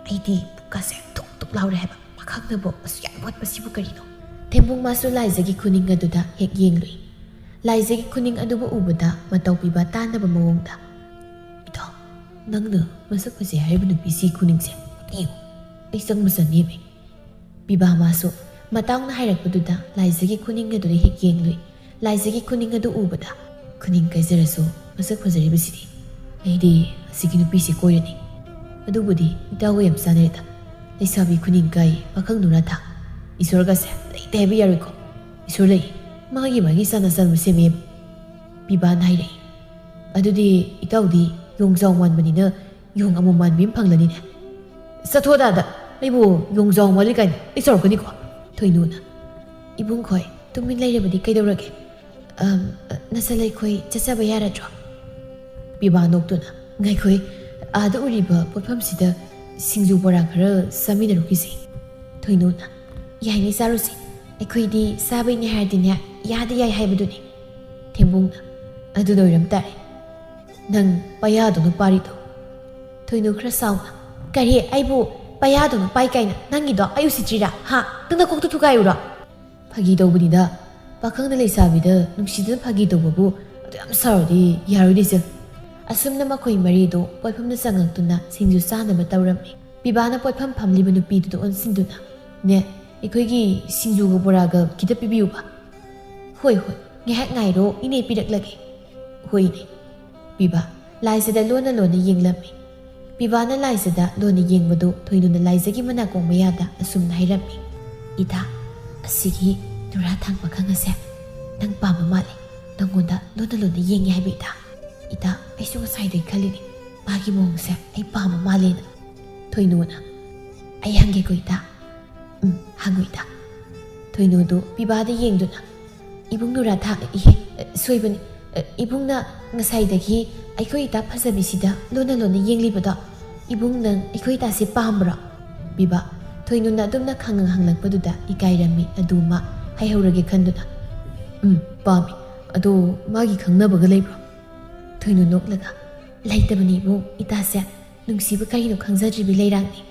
ꯑꯩꯗꯤ ꯄꯨꯛꯀꯁꯦ ꯊꯨꯛ ꯊꯨꯛ ꯂꯥꯎꯔꯦ ꯍꯥꯏꯕ, ꯃꯈꯥꯛꯅꯕꯨ ꯑꯁꯨꯛ ꯌꯥꯝ ꯃꯣꯠꯄꯁꯤꯕꯨ ꯀꯔꯤꯅꯣ?" ꯊꯦꯝꯕꯨꯡ ꯃꯥꯁꯨ ꯂꯥꯏꯖꯒꯤ ꯈꯨꯅꯤꯡ ꯑꯗꯨꯗ ꯍꯦꯛ ꯌꯦꯡꯂꯨꯏ꯫ ꯂꯥꯏꯖꯒꯤ ꯈꯨꯅꯤꯡ ꯑꯗꯨꯕꯨ ꯎꯕꯗ ꯃꯇꯧ ꯄꯤꯕ ꯇꯥꯅꯕ ꯃꯑꯣꯡꯗ, "ꯏꯇꯥꯎ, ꯅꯪꯅ ꯃꯁꯛ ꯐꯖꯩ ꯍꯥꯏꯔꯤꯕ ꯅꯨꯄꯤꯁꯤ ꯈꯨꯅꯤꯡꯁꯦ ꯌꯦꯡꯉꯨ, ꯑꯩ ꯆꯪꯕ ꯆꯪꯉꯦꯃꯤ꯫" ꯄꯤꯕꯥ ꯃꯥꯁꯨ ꯃꯇꯥꯎꯅ ꯍꯥꯏꯔꯛꯄꯗꯨꯗ ꯂꯥꯏꯖꯒꯤ ꯈꯨꯅꯤꯡ ꯑꯗꯨꯗ ꯍꯦꯛ ꯌꯦꯡꯂꯨꯏ꯫ ꯂꯥꯏꯖꯒꯤ ꯈꯨꯅꯤꯡ ꯑꯗꯨ ꯎꯕꯗ, "ꯈꯨꯅꯤꯡ ꯀꯥꯏꯖꯔꯁꯨ ꯃꯁꯛ ꯐꯖꯔꯤꯕꯁꯤꯗꯤ, ꯑꯩꯗꯤ ꯑꯁꯤꯒꯤ ꯅꯨꯄꯤꯁꯤ ꯀꯣꯏꯔꯅꯤ꯫ ꯑꯗꯨꯕꯨꯗꯤ ꯏꯇꯥꯎꯒ ꯌꯥꯝ ꯆꯥꯟꯅꯔꯦꯗ꯫ ꯂꯩꯁꯥꯕꯤ ꯈꯨꯅꯤꯡ ꯀꯥꯏ, ꯄꯥꯈꯪ ꯅꯨꯔꯥ ꯊꯥꯡ꯫ ꯏꯁꯣꯔꯒꯁꯦ ꯂꯩꯇꯦ ꯍꯥꯏꯕ ꯌꯥꯔꯣꯏꯀꯣ꯫ ꯏꯁꯣꯔ ꯂꯩ, ꯃꯥꯒꯤ ꯃꯥꯒꯤ ꯆꯥꯟꯅ ꯆꯥꯟꯅꯕ ꯁꯦꯝꯃꯦꯕ꯫ ꯄꯤꯕꯥꯅ ꯍꯥꯏꯔꯛꯏ꯫ ꯑꯗꯨꯗꯤ ꯏꯇꯥꯎꯗꯤ ꯌꯣꯡꯖꯥꯎ ꯃꯥꯟꯕꯅꯤꯅ ꯌꯣꯡ ꯑꯃꯨꯛ ꯃꯥꯟꯕꯤ ꯑꯃ ꯐꯪꯂꯅꯤꯅꯦ꯫ ꯆꯠꯊꯣꯛꯑꯗꯥꯗ, ꯑꯩꯕꯨ ꯌꯣꯡꯖꯥꯎ ꯃꯥꯜꯂꯤ ꯀꯥꯏꯅ ꯑꯩ ꯆꯥꯎꯔꯛꯀꯅꯤꯀꯣ꯫ ꯊꯣꯏꯅꯨꯅ, ꯏꯕꯨꯡꯈꯣꯏ, ꯇꯨꯃꯤꯟ ꯂꯩꯔꯕꯗꯤ ꯀꯩꯗꯧꯔꯒꯦ? ꯑꯝ, ꯅꯆꯜ ꯑꯩꯈꯣꯏ ꯆꯠꯆꯕ ꯌꯥꯔꯗ꯭ꯔꯣ? ꯄꯤꯕꯥ ꯅꯣꯛꯇꯨꯅ, ꯉꯥꯏꯈꯣꯏ, ꯑꯥꯗ ꯎꯔꯤꯕ ꯄꯣꯠꯐꯝꯁꯤꯗ ꯁꯤꯡꯖꯨ ꯕꯣꯔꯥ ꯈꯔ ꯆꯥꯃꯤꯟꯅꯔꯨꯈꯤꯁꯤ꯫ ꯊꯣꯏꯅꯨꯅ, ꯌꯥꯏꯅꯦ, ꯆꯥꯔꯨꯁꯤ꯫ ꯑꯩꯈꯣꯏꯗꯤ ꯆꯥꯕꯩꯅꯦ ꯍꯥꯏꯔꯗꯤꯅꯦ, ꯌꯥꯗ ꯌꯥꯏ ꯍꯥꯏꯕꯗꯨꯅꯤ꯫ ꯊꯦꯝꯕꯨꯡꯅ, ꯑꯗꯨꯅ ꯑꯣꯏꯔꯝ ꯇꯥꯔꯦ꯫ ꯅꯪ ꯄꯌꯥꯗꯨꯅ ꯄꯥꯔꯤꯗꯣ? ꯊꯣꯏꯅꯨ ꯈꯔ ꯁꯥꯎꯅ, ꯀꯔꯤ, ꯑꯩꯕꯨ ꯄꯌꯥꯗꯨꯅ ꯄꯥꯏ ꯀꯥꯏꯅ ꯅꯪꯒꯤꯗꯣ ꯑꯩ ꯎꯁꯤꯠꯇ꯭ꯔꯤꯔꯥ? ꯍꯥ? ꯅꯪ ꯅꯀꯣꯛꯇꯣ ꯊꯨꯒꯥꯏꯌꯨꯔꯣ? ꯐꯥꯒꯤ ꯇꯧꯕꯅꯤꯗ꯫ ꯄꯥꯈꯪꯅ ꯂꯩꯁꯥꯕꯤꯗ ꯅꯨꯡꯁꯤꯗꯨꯅ ꯐꯥꯒꯤ ꯇꯧꯕꯕꯨ ꯑꯗꯨ ꯌꯥꯝ ꯁꯥꯎꯔꯗꯤ ꯌꯥꯔꯣꯏꯅꯦ ꯏꯆꯜ꯫ ꯑꯁꯨꯝꯅ ꯃꯈꯣꯏ ꯃꯔꯤꯗꯣ ꯄꯣꯠꯐꯝꯗ ꯆꯪꯉꯛꯇꯨꯅ ꯁꯤꯡꯖꯨ ꯆꯥꯅꯕ ꯇꯧꯔꯝꯃꯤ꯫ ꯄꯤꯕꯥꯅ ꯄꯣꯠꯐꯝ ꯐꯝꯂꯤꯕ ꯅꯨꯄꯤꯗꯨꯗ ꯑꯣꯟꯁꯤꯟꯗꯨꯅ, "ꯅꯦ, ꯑꯩꯈꯣꯏꯒꯤ ꯁꯤꯡꯖꯨꯒ ꯕꯣꯔꯥꯒ ꯈꯤꯇ ꯄꯤꯕꯤꯌꯨꯕ?" "ꯍꯣꯏ, ꯍꯣꯏ, ꯉꯥꯏꯍꯥꯛ ꯉꯥꯏꯔꯣ, ꯏꯅꯦ ꯄꯤꯔꯛꯂꯒꯦ꯫" "ꯍꯣꯏꯅꯦ꯫" ꯄꯤꯕꯥ ꯂꯥꯏꯖꯗ ꯂꯣꯟꯅ ꯂꯣꯟꯅ ꯌꯦꯡꯂꯝꯃꯤ꯫ ꯄꯤꯕꯥꯅ ꯂꯥꯏꯖꯗ ꯂꯣꯟꯅ ꯌꯦꯡꯕꯗꯨ ꯊꯣꯏꯅꯨꯅ ꯂꯥꯏꯖꯒꯤ ꯃꯅꯥꯀꯣꯡ ꯃꯌꯥꯗ ꯑꯁꯨꯝꯅ ꯍꯥꯏꯔꯝꯃꯤ, "ꯏꯇꯥ, ꯑꯁꯤꯒꯤ ꯅꯨꯔꯥ ꯊꯥꯡ ꯄꯥꯈꯪ ꯑꯁꯦ ꯅꯪ ꯄꯥꯝꯕ ꯃꯥꯜꯂꯦ꯫ ꯅꯪꯉꯣꯟꯗ ꯂꯣꯟꯅ ꯂꯣꯟꯅ ꯌꯦꯡꯉꯦ ꯍꯥꯏꯕ, ꯏꯇꯥ?" "ꯏꯇꯥ, ꯑꯩꯁꯨ ꯉꯁꯥꯏꯗꯩ ꯈꯜꯂꯤꯅꯦ, ꯃꯥꯒꯤ ꯃꯑꯣꯡꯁꯦ ꯑꯩ ꯄꯥꯝꯕ ꯃꯥꯜꯂꯦꯅ꯫" ꯊꯣꯏꯅꯨꯅ, "ꯑꯩ ꯍꯪꯒꯦꯀꯣ, ꯏꯇꯥ?" "ꯎꯝ, ꯍꯪꯉꯨ, ꯏꯇꯥ꯫" ꯊꯣꯏꯅꯨꯗꯨ ꯄꯤꯕꯥꯗ ꯌꯦꯡꯗꯨꯅ, "ꯏꯕꯨꯡ ꯅꯨꯔꯥ ꯊꯥꯡ, ꯏꯍꯦ, ꯑ, ꯁꯣꯏꯕꯅꯤ꯫ ꯑ, ꯏꯕꯨꯡꯅ ꯉꯁꯥꯏꯗꯒꯤ ꯑꯩꯈꯣꯏ ꯏꯇꯥ ꯐꯖꯕꯤꯁꯤꯗ ꯂꯣꯟꯅ ꯂꯣꯟꯅ ꯌꯦꯡꯂꯤꯕꯗꯣ, ꯏꯕꯨꯡ, ꯅꯪ ꯑꯩꯈꯣꯏ ꯏꯇꯥꯁꯦ ꯄꯥꯝꯕ꯭ꯔꯣ?" ꯄꯤꯕꯥ ꯊꯣꯏꯅꯨꯅ ꯑꯗꯨꯝꯅ ꯈꯪꯉꯪ ꯍꯪꯂꯛꯄꯗꯨꯗ ꯏꯀꯥꯏꯔꯝꯃꯤ꯫ ꯑꯗꯨ ꯃꯥ ꯍꯥꯏꯍꯧꯔꯒꯦ ꯈꯟꯗꯨꯅ, "ꯎꯝ, ꯄꯥꯝꯃꯤ꯫ ꯑꯗꯣ ꯃꯥꯒꯤ ꯈꯪꯅꯕꯒ ꯂꯩꯕ꯭ꯔꯣ?" ꯊꯣꯏꯅꯨ ꯅꯣꯛꯂꯒ, "ꯂꯩꯇꯕꯅꯤ ꯏꯕꯨꯡ, ꯏꯇꯥꯁꯦ ꯅꯨꯡꯁꯤꯕ ꯀꯔꯤꯅꯣ ꯈꯪꯖꯗ꯭ꯔꯤꯕꯤ ꯂꯩꯔꯥꯡꯅꯤ꯫"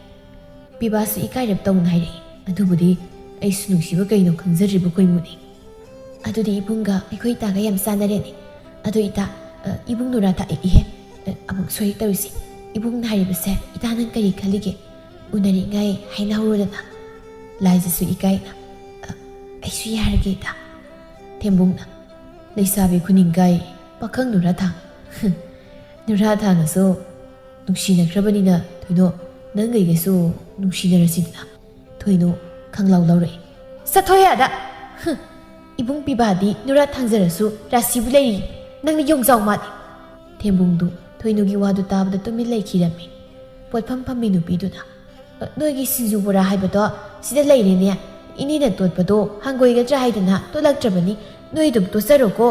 ꯄꯤꯕꯥꯁꯨ ꯏꯀꯥꯏꯔꯞ ꯇꯧꯅ ꯍꯥꯏꯔꯛꯏ, "ꯑꯗꯨꯕꯨꯗꯤ ꯑꯩꯁꯨ ꯅꯨꯡꯁꯤꯕ ꯀꯩꯅꯣ ꯈꯪꯖꯗ꯭ꯔꯤꯕ ꯀꯣꯏꯃꯨꯅꯤ꯫" "ꯑꯗꯨꯗꯤ ꯏꯕꯨꯡꯒ ꯑꯩꯈꯣꯏ ꯏꯇꯥꯒ ꯌꯥꯝ ꯆꯥꯟꯅꯔꯦꯅꯦ꯫ ꯑꯗꯣ ꯏꯇꯥ, ꯑ, ꯏꯕꯨꯡ ꯅꯨꯔꯥ ꯊꯥꯡ, ꯏꯍꯦ, ꯑ, ꯑꯃꯨꯛ ꯁꯣꯏ ꯇꯧꯔꯤꯁꯤ꯫ ꯏꯕꯨꯡꯅ ꯍꯥꯏꯔꯤꯕꯁꯦ ꯏꯇꯥ ꯅꯪ ꯀꯔꯤ ꯈꯜꯂꯤꯒꯦ? ꯎꯅꯔꯤꯉꯩ ꯍꯥꯏꯅꯍꯧꯔꯣꯗꯅ꯫" ꯂꯥꯏꯖꯁꯨ ꯏꯀꯥꯏꯅ, "ꯑ, ꯑꯩꯁꯨ ꯌꯥꯔꯒꯦ ꯏꯇꯥ꯫" ꯊꯦꯝꯕꯨꯡꯅ, "ꯂꯩꯁꯥꯕꯤ ꯈꯨꯅꯤꯡ ꯀꯥꯏ, ꯄꯥꯈꯪ ꯅꯨꯔꯥ ꯊꯥꯡ꯫ ꯅꯨꯔꯥ ꯊꯥꯡꯅꯁꯨ "ꯅꯨꯡꯁꯤꯅꯈ꯭ꯔꯕꯅꯤꯅ ꯊꯣꯏꯅꯣ, ꯅꯪꯒ ꯑꯩꯒꯁꯨ ꯅꯨꯡꯁꯤꯅꯔꯁꯤꯗꯅ?" ꯊꯣꯏꯅꯣ ꯈꯪꯂꯥꯎ ꯂꯥꯎꯔꯛꯏ꯫ "ꯆꯠꯊꯣꯍꯦ ꯑꯥꯗ! ꯍꯨꯝ! ꯏꯕꯨꯡ ꯄꯤꯕꯥꯗꯤ ꯅꯨꯔꯥ ꯊꯥꯡꯖꯔꯁꯨ ꯔꯥꯁꯤꯕꯨ ꯂꯩꯔꯤ, ꯅꯪꯅ ꯌꯣꯡꯖꯥꯎ ꯃꯥꯜꯂꯤ!" ꯊꯦꯝꯕꯨꯡꯗꯨ ꯊꯣꯏꯅꯨꯒꯤ ꯋꯥꯗꯨ ꯇꯥꯕꯗ ꯇꯨꯃꯤꯟ ꯂꯩꯈꯤꯔꯝꯃꯤ꯫ ꯄꯣꯠꯐꯝ ꯐꯝꯃꯤ ꯅꯨꯄꯤꯗꯨꯅ, "ꯅꯣꯏꯒꯤ ꯁꯤꯡꯖꯨ ꯕꯣꯔꯥ ꯍꯥꯏꯕꯗꯣ ꯁꯤꯗ ꯂꯩꯔꯦꯅꯦ꯫ ꯏꯅꯦꯅ ꯇꯣꯠꯄꯗꯣ ꯍꯪꯒꯣꯏꯒꯗ꯭ꯔꯥ ꯍꯥꯏꯗꯅ ꯇꯣꯠꯂꯛꯇ꯭ꯔꯕꯅꯤ꯫ ꯅꯣꯏ ꯑꯗꯨꯝ ꯇꯣꯠꯆꯔꯣꯀꯣ꯫"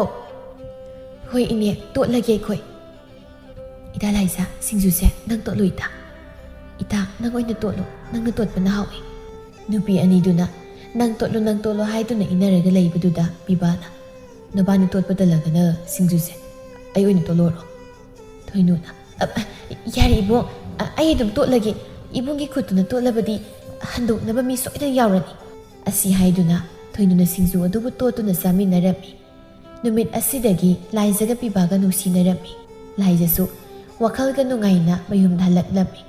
"ꯍꯣꯏ ꯏꯅꯦ, ꯇꯣꯠꯂꯒꯦ ꯑꯩꯈꯣꯏ꯫" "ꯏꯇꯥ ꯂꯥꯏꯖꯥ, ꯁꯤꯡꯖꯨꯁꯦ ꯅꯪ ꯇꯣꯠꯂꯨ ꯏꯇꯥ꯫" "ꯏꯇꯥ, ꯅꯪ ꯑꯣꯏꯅ ꯇꯣꯠꯂꯨ, ꯅꯪꯅ ꯇꯣꯠꯄꯅ ꯍꯥꯎꯏ꯫" ꯅꯨꯄꯤ ꯑꯅꯤꯗꯨꯅ "ꯅꯪ ꯇꯣꯠꯂꯨ, ꯅꯪ ꯇꯣꯠꯂꯨ" ꯍꯥꯏꯗꯨꯅ ꯏꯟꯅꯔꯒ ꯂꯩꯕꯗꯨꯗ ꯄꯤꯕꯥꯅ, "ꯅꯕꯥꯅꯤ ꯇꯣꯠꯄ ꯇꯜꯂꯒꯅ ꯁꯤꯡꯖꯨꯁꯦ ꯑꯩ ꯑꯣꯏꯅ ꯇꯣꯠꯂꯣꯔꯣ?" ꯊꯣꯏꯅꯨꯅ, "ꯑ, ꯑ, ꯌꯥꯔꯦ ꯏꯕꯣꯛ, ꯑ, ꯑꯩ ꯑꯗꯨꯝ ꯇꯣꯠꯂꯒꯦ꯫ ꯏꯕꯨꯡꯒꯤ ꯈꯨꯠꯇꯨꯅ ꯇꯣꯠꯂꯕꯗꯤ ꯍꯟꯗꯣꯛꯅꯕ ꯃꯤ ꯁꯣꯏꯗꯅ ꯌꯥꯎꯔꯅꯤ꯫" ꯑꯁꯤ ꯍꯥꯏꯗꯨꯅ ꯊꯣꯏꯅꯨꯅ ꯁꯤꯡꯖꯨ ꯑꯗꯨꯕꯨ ꯇꯣꯠꯇꯨꯅ ꯆꯥꯃꯤꯟꯅꯔꯝꯃꯤ꯫ ꯅꯨꯃꯤꯠ ꯑꯁꯤꯗꯒꯤ ꯂꯥꯏꯖꯒ ꯄꯤꯕꯥꯒ ꯅꯨꯡꯁꯤꯅꯔꯝꯃꯤ꯫ ꯂꯥꯏꯖꯁꯨ ꯋꯥꯈꯜꯒ ꯅꯨꯡꯉꯥꯏꯅ ꯃꯌꯨꯝꯗ ꯍꯜꯂꯛꯂꯝꯃꯤ꯫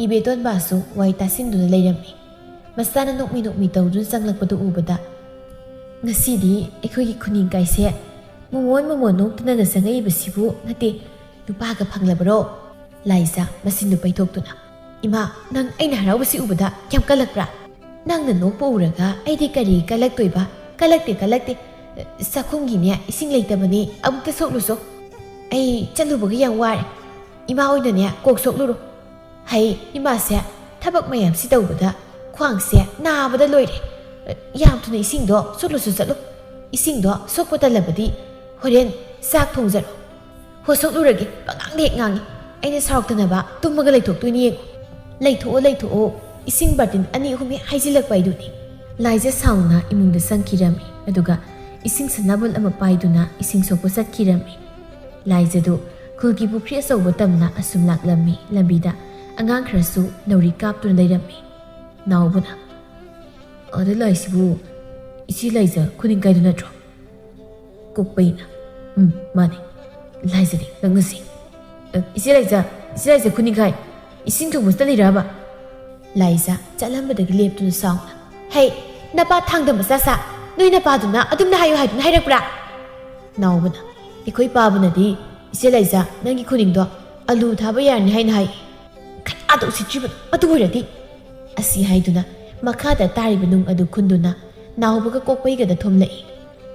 ꯏꯕꯦꯇꯣꯟꯕꯥꯁꯨ ꯋꯥꯏ ꯇꯥꯁꯤꯟꯗꯨꯅ ꯂꯩꯔꯝꯃꯤ꯫ ꯃꯆꯥꯅ ꯅꯣꯛꯃꯤ ꯅꯣꯛꯃꯤ ꯇꯧꯗꯨꯅ ꯆꯪꯂꯛꯄꯗꯨ ꯎꯕꯗ, "ꯉꯁꯤꯗꯤ ꯑꯩꯈꯣꯏꯒꯤ ꯈꯨꯅꯤꯡ ꯀꯥꯏꯁꯦ ꯃꯣꯃꯣꯟ ꯃꯣꯃꯣꯟ ꯅꯣꯛꯇꯨꯅꯒ ꯆꯪꯉꯛꯏꯕꯁꯤꯕꯨ ꯅꯠꯇꯦ, ꯅꯨꯄꯥꯒ ꯐꯪꯂꯕꯔꯣ?" ꯂꯥꯏꯖ ꯃꯆꯤꯟꯗꯨ ꯄꯩꯊꯣꯛꯇꯨꯅ, "ꯏꯃꯥ, ꯅꯪ ꯑꯩꯅ ꯍꯔꯥꯎꯕꯁꯤ ꯎꯕꯗ ꯌꯥꯝ ꯀꯜꯂꯛꯄ꯭ꯔꯥ? ꯅꯪꯅ ꯅꯣꯛꯄ ꯎꯔꯒ ꯑꯩꯗꯤ ꯀꯔꯤ ꯀꯜꯂꯛꯇꯣꯏꯕ? ꯀꯜꯂꯛꯇꯦ, ꯀꯜꯂꯛꯇꯦ꯫ ꯆꯥꯛꯈꯨꯝꯒꯤꯅꯦ ꯏꯁꯤꯡ ꯂꯩꯇꯕꯅꯤ, ꯑꯃꯨꯛꯇ ꯁꯣꯛꯂꯨꯆꯣ꯫ ꯑꯩ ꯆꯠꯂꯨꯕꯒ ꯌꯥꯝ ꯋꯥꯔꯦ꯫ ꯏꯃꯥ ꯑꯣꯏꯅꯅꯦ ꯀꯣꯛ ꯁꯣꯛꯂꯨꯔꯣ꯫" ꯍꯩ, ꯏꯃꯥꯁꯦ ꯊꯕꯛ ꯃꯌꯥꯝꯁꯤ ꯇꯧꯕꯗ ꯈ꯭ꯋꯥꯡꯁꯦ ꯅꯥꯕꯗ ꯂꯣꯏꯔꯦ꯫ ꯌꯥꯝ ꯊꯨꯅ ꯏꯁꯤꯡꯗꯣ ꯁꯣꯛꯂꯨꯆꯣ ꯆꯠꯂꯨ꯫ ꯏꯁꯤꯡꯗꯣ ꯁꯣꯛꯄ ꯇꯜꯂꯕꯗꯤ ꯍꯣꯔꯦꯟ ꯆꯥꯛ ꯊꯣꯡꯖꯔꯣ꯫ ꯍꯣ, ꯁꯣꯛꯂꯨꯔꯒꯦ, ꯄꯉꯥꯡꯗ ꯍꯦꯛ ꯉꯥꯡꯉꯤ꯫ ꯑꯩꯅ ꯁꯥꯎꯔꯛꯇꯅꯕ ꯇꯨꯝꯃꯒ ꯂꯩꯊꯣꯛꯇꯣꯏꯅꯤ ꯌꯦꯡꯉꯨ꯫ "ꯂꯩꯊꯣꯛꯑꯣ, ꯂꯩꯊꯣꯛꯑꯣ, ꯏꯁꯤꯡ ꯕꯥꯔꯇꯤꯟ ꯑꯅꯤ ꯑꯍꯨꯝ ꯍꯦꯛ ꯍꯩꯖꯤꯜꯂꯛꯄ ꯍꯥꯏꯗꯨꯅꯤ꯫" ꯂꯥꯏꯖ ꯁꯥꯎꯅ ꯏꯃꯨꯡꯗ ꯆꯪꯈꯤꯔꯝꯃꯤ, ꯑꯗꯨꯒ ꯏꯁꯤꯡ ꯁꯅꯥꯕꯨꯜ ꯑꯃ ꯄꯥꯏꯗꯨꯅ ꯏꯁꯤꯡ ꯁꯣꯛꯄ ꯆꯠꯈꯤꯔꯝꯃꯤ꯫ ꯂꯥꯏꯖꯗꯨ ꯈꯨꯜꯒꯤ ꯄꯨꯈ꯭ꯔꯤ ꯑꯆꯧꯕ ꯇꯝꯅ ꯑꯁꯨꯝ ꯂꯥꯛꯂꯝꯃꯤ꯫ ꯂꯝꯕꯤꯗ ꯑꯉꯥꯡ ꯈꯔꯁꯨ ꯅꯥꯎꯔꯤ ꯀꯥꯞꯇꯨꯅ ꯂꯩꯔꯝꯃꯤ꯫ ꯅꯥꯎꯕꯅ, "ꯑꯗ ꯂꯥꯛꯏꯁꯤꯕꯨ ꯏꯆꯦ ꯂꯥꯏꯖ ꯈꯨꯅꯤꯡ ꯀꯥꯏꯗꯨ ꯅꯠꯇ꯭ꯔꯣ?" ꯀꯣꯛꯄꯩꯅ, "ꯎꯝ, ꯃꯥꯅꯦ꯫ ꯂꯥꯏꯖꯅꯦ, ꯅꯪꯅꯁꯦ꯫ ꯑ, ꯏꯆꯦ ꯂꯥꯏꯖ, ꯏꯆꯦ ꯂꯥꯏꯖ ꯈꯨꯅꯤꯡꯈꯥꯏ, ꯏꯁꯤꯡ ꯊꯣꯡꯕꯁꯤꯗ ꯂꯩꯔꯕ?" ꯂꯥꯏꯖ ꯆꯠꯂꯝꯕꯗꯒꯤ ꯂꯦꯞꯇꯨꯅ ꯁꯥꯎꯅ, "ꯍꯩ, ꯅꯄꯥ ꯊꯥꯡꯗ ꯃꯆꯥ ꯁꯥ, ꯅꯣꯏ ꯅꯄꯥꯗꯨꯅ ꯑꯗꯨꯝꯅ ꯍꯥꯏꯌꯨ ꯍꯥꯏꯗꯨꯅ ꯍꯥꯏꯔꯛꯄ꯭ꯔꯥ?" ꯅꯥꯎꯕꯅ, "ꯑꯩꯈꯣꯏ ꯄꯥꯕꯅꯗꯤ, ꯏꯆꯦ ꯂꯥꯏꯖ, ꯅꯪꯒꯤ ꯈꯨꯅꯤꯡꯗꯣ "ꯑꯂꯨ ꯊꯥꯕ ꯌꯥꯔꯅꯤ ꯍꯥꯏꯅ ꯍꯥꯏ꯫ ꯀꯅꯥꯗ ꯎꯁꯤꯠꯇ꯭ꯔꯤꯕꯅꯣ? ꯑꯗꯨ ꯑꯣꯏꯔꯗꯤ!" ꯑꯁꯤ ꯍꯥꯏꯗꯨꯅ ꯃꯈꯥꯗ ꯇꯥꯔꯤꯕ ꯅꯨꯡ ꯑꯗꯨ ꯈꯨꯟꯗꯨꯅ ꯅꯥꯎꯕꯒ ꯀꯣꯛꯄꯩꯒꯗ ꯊꯣꯝꯂꯛꯏ꯫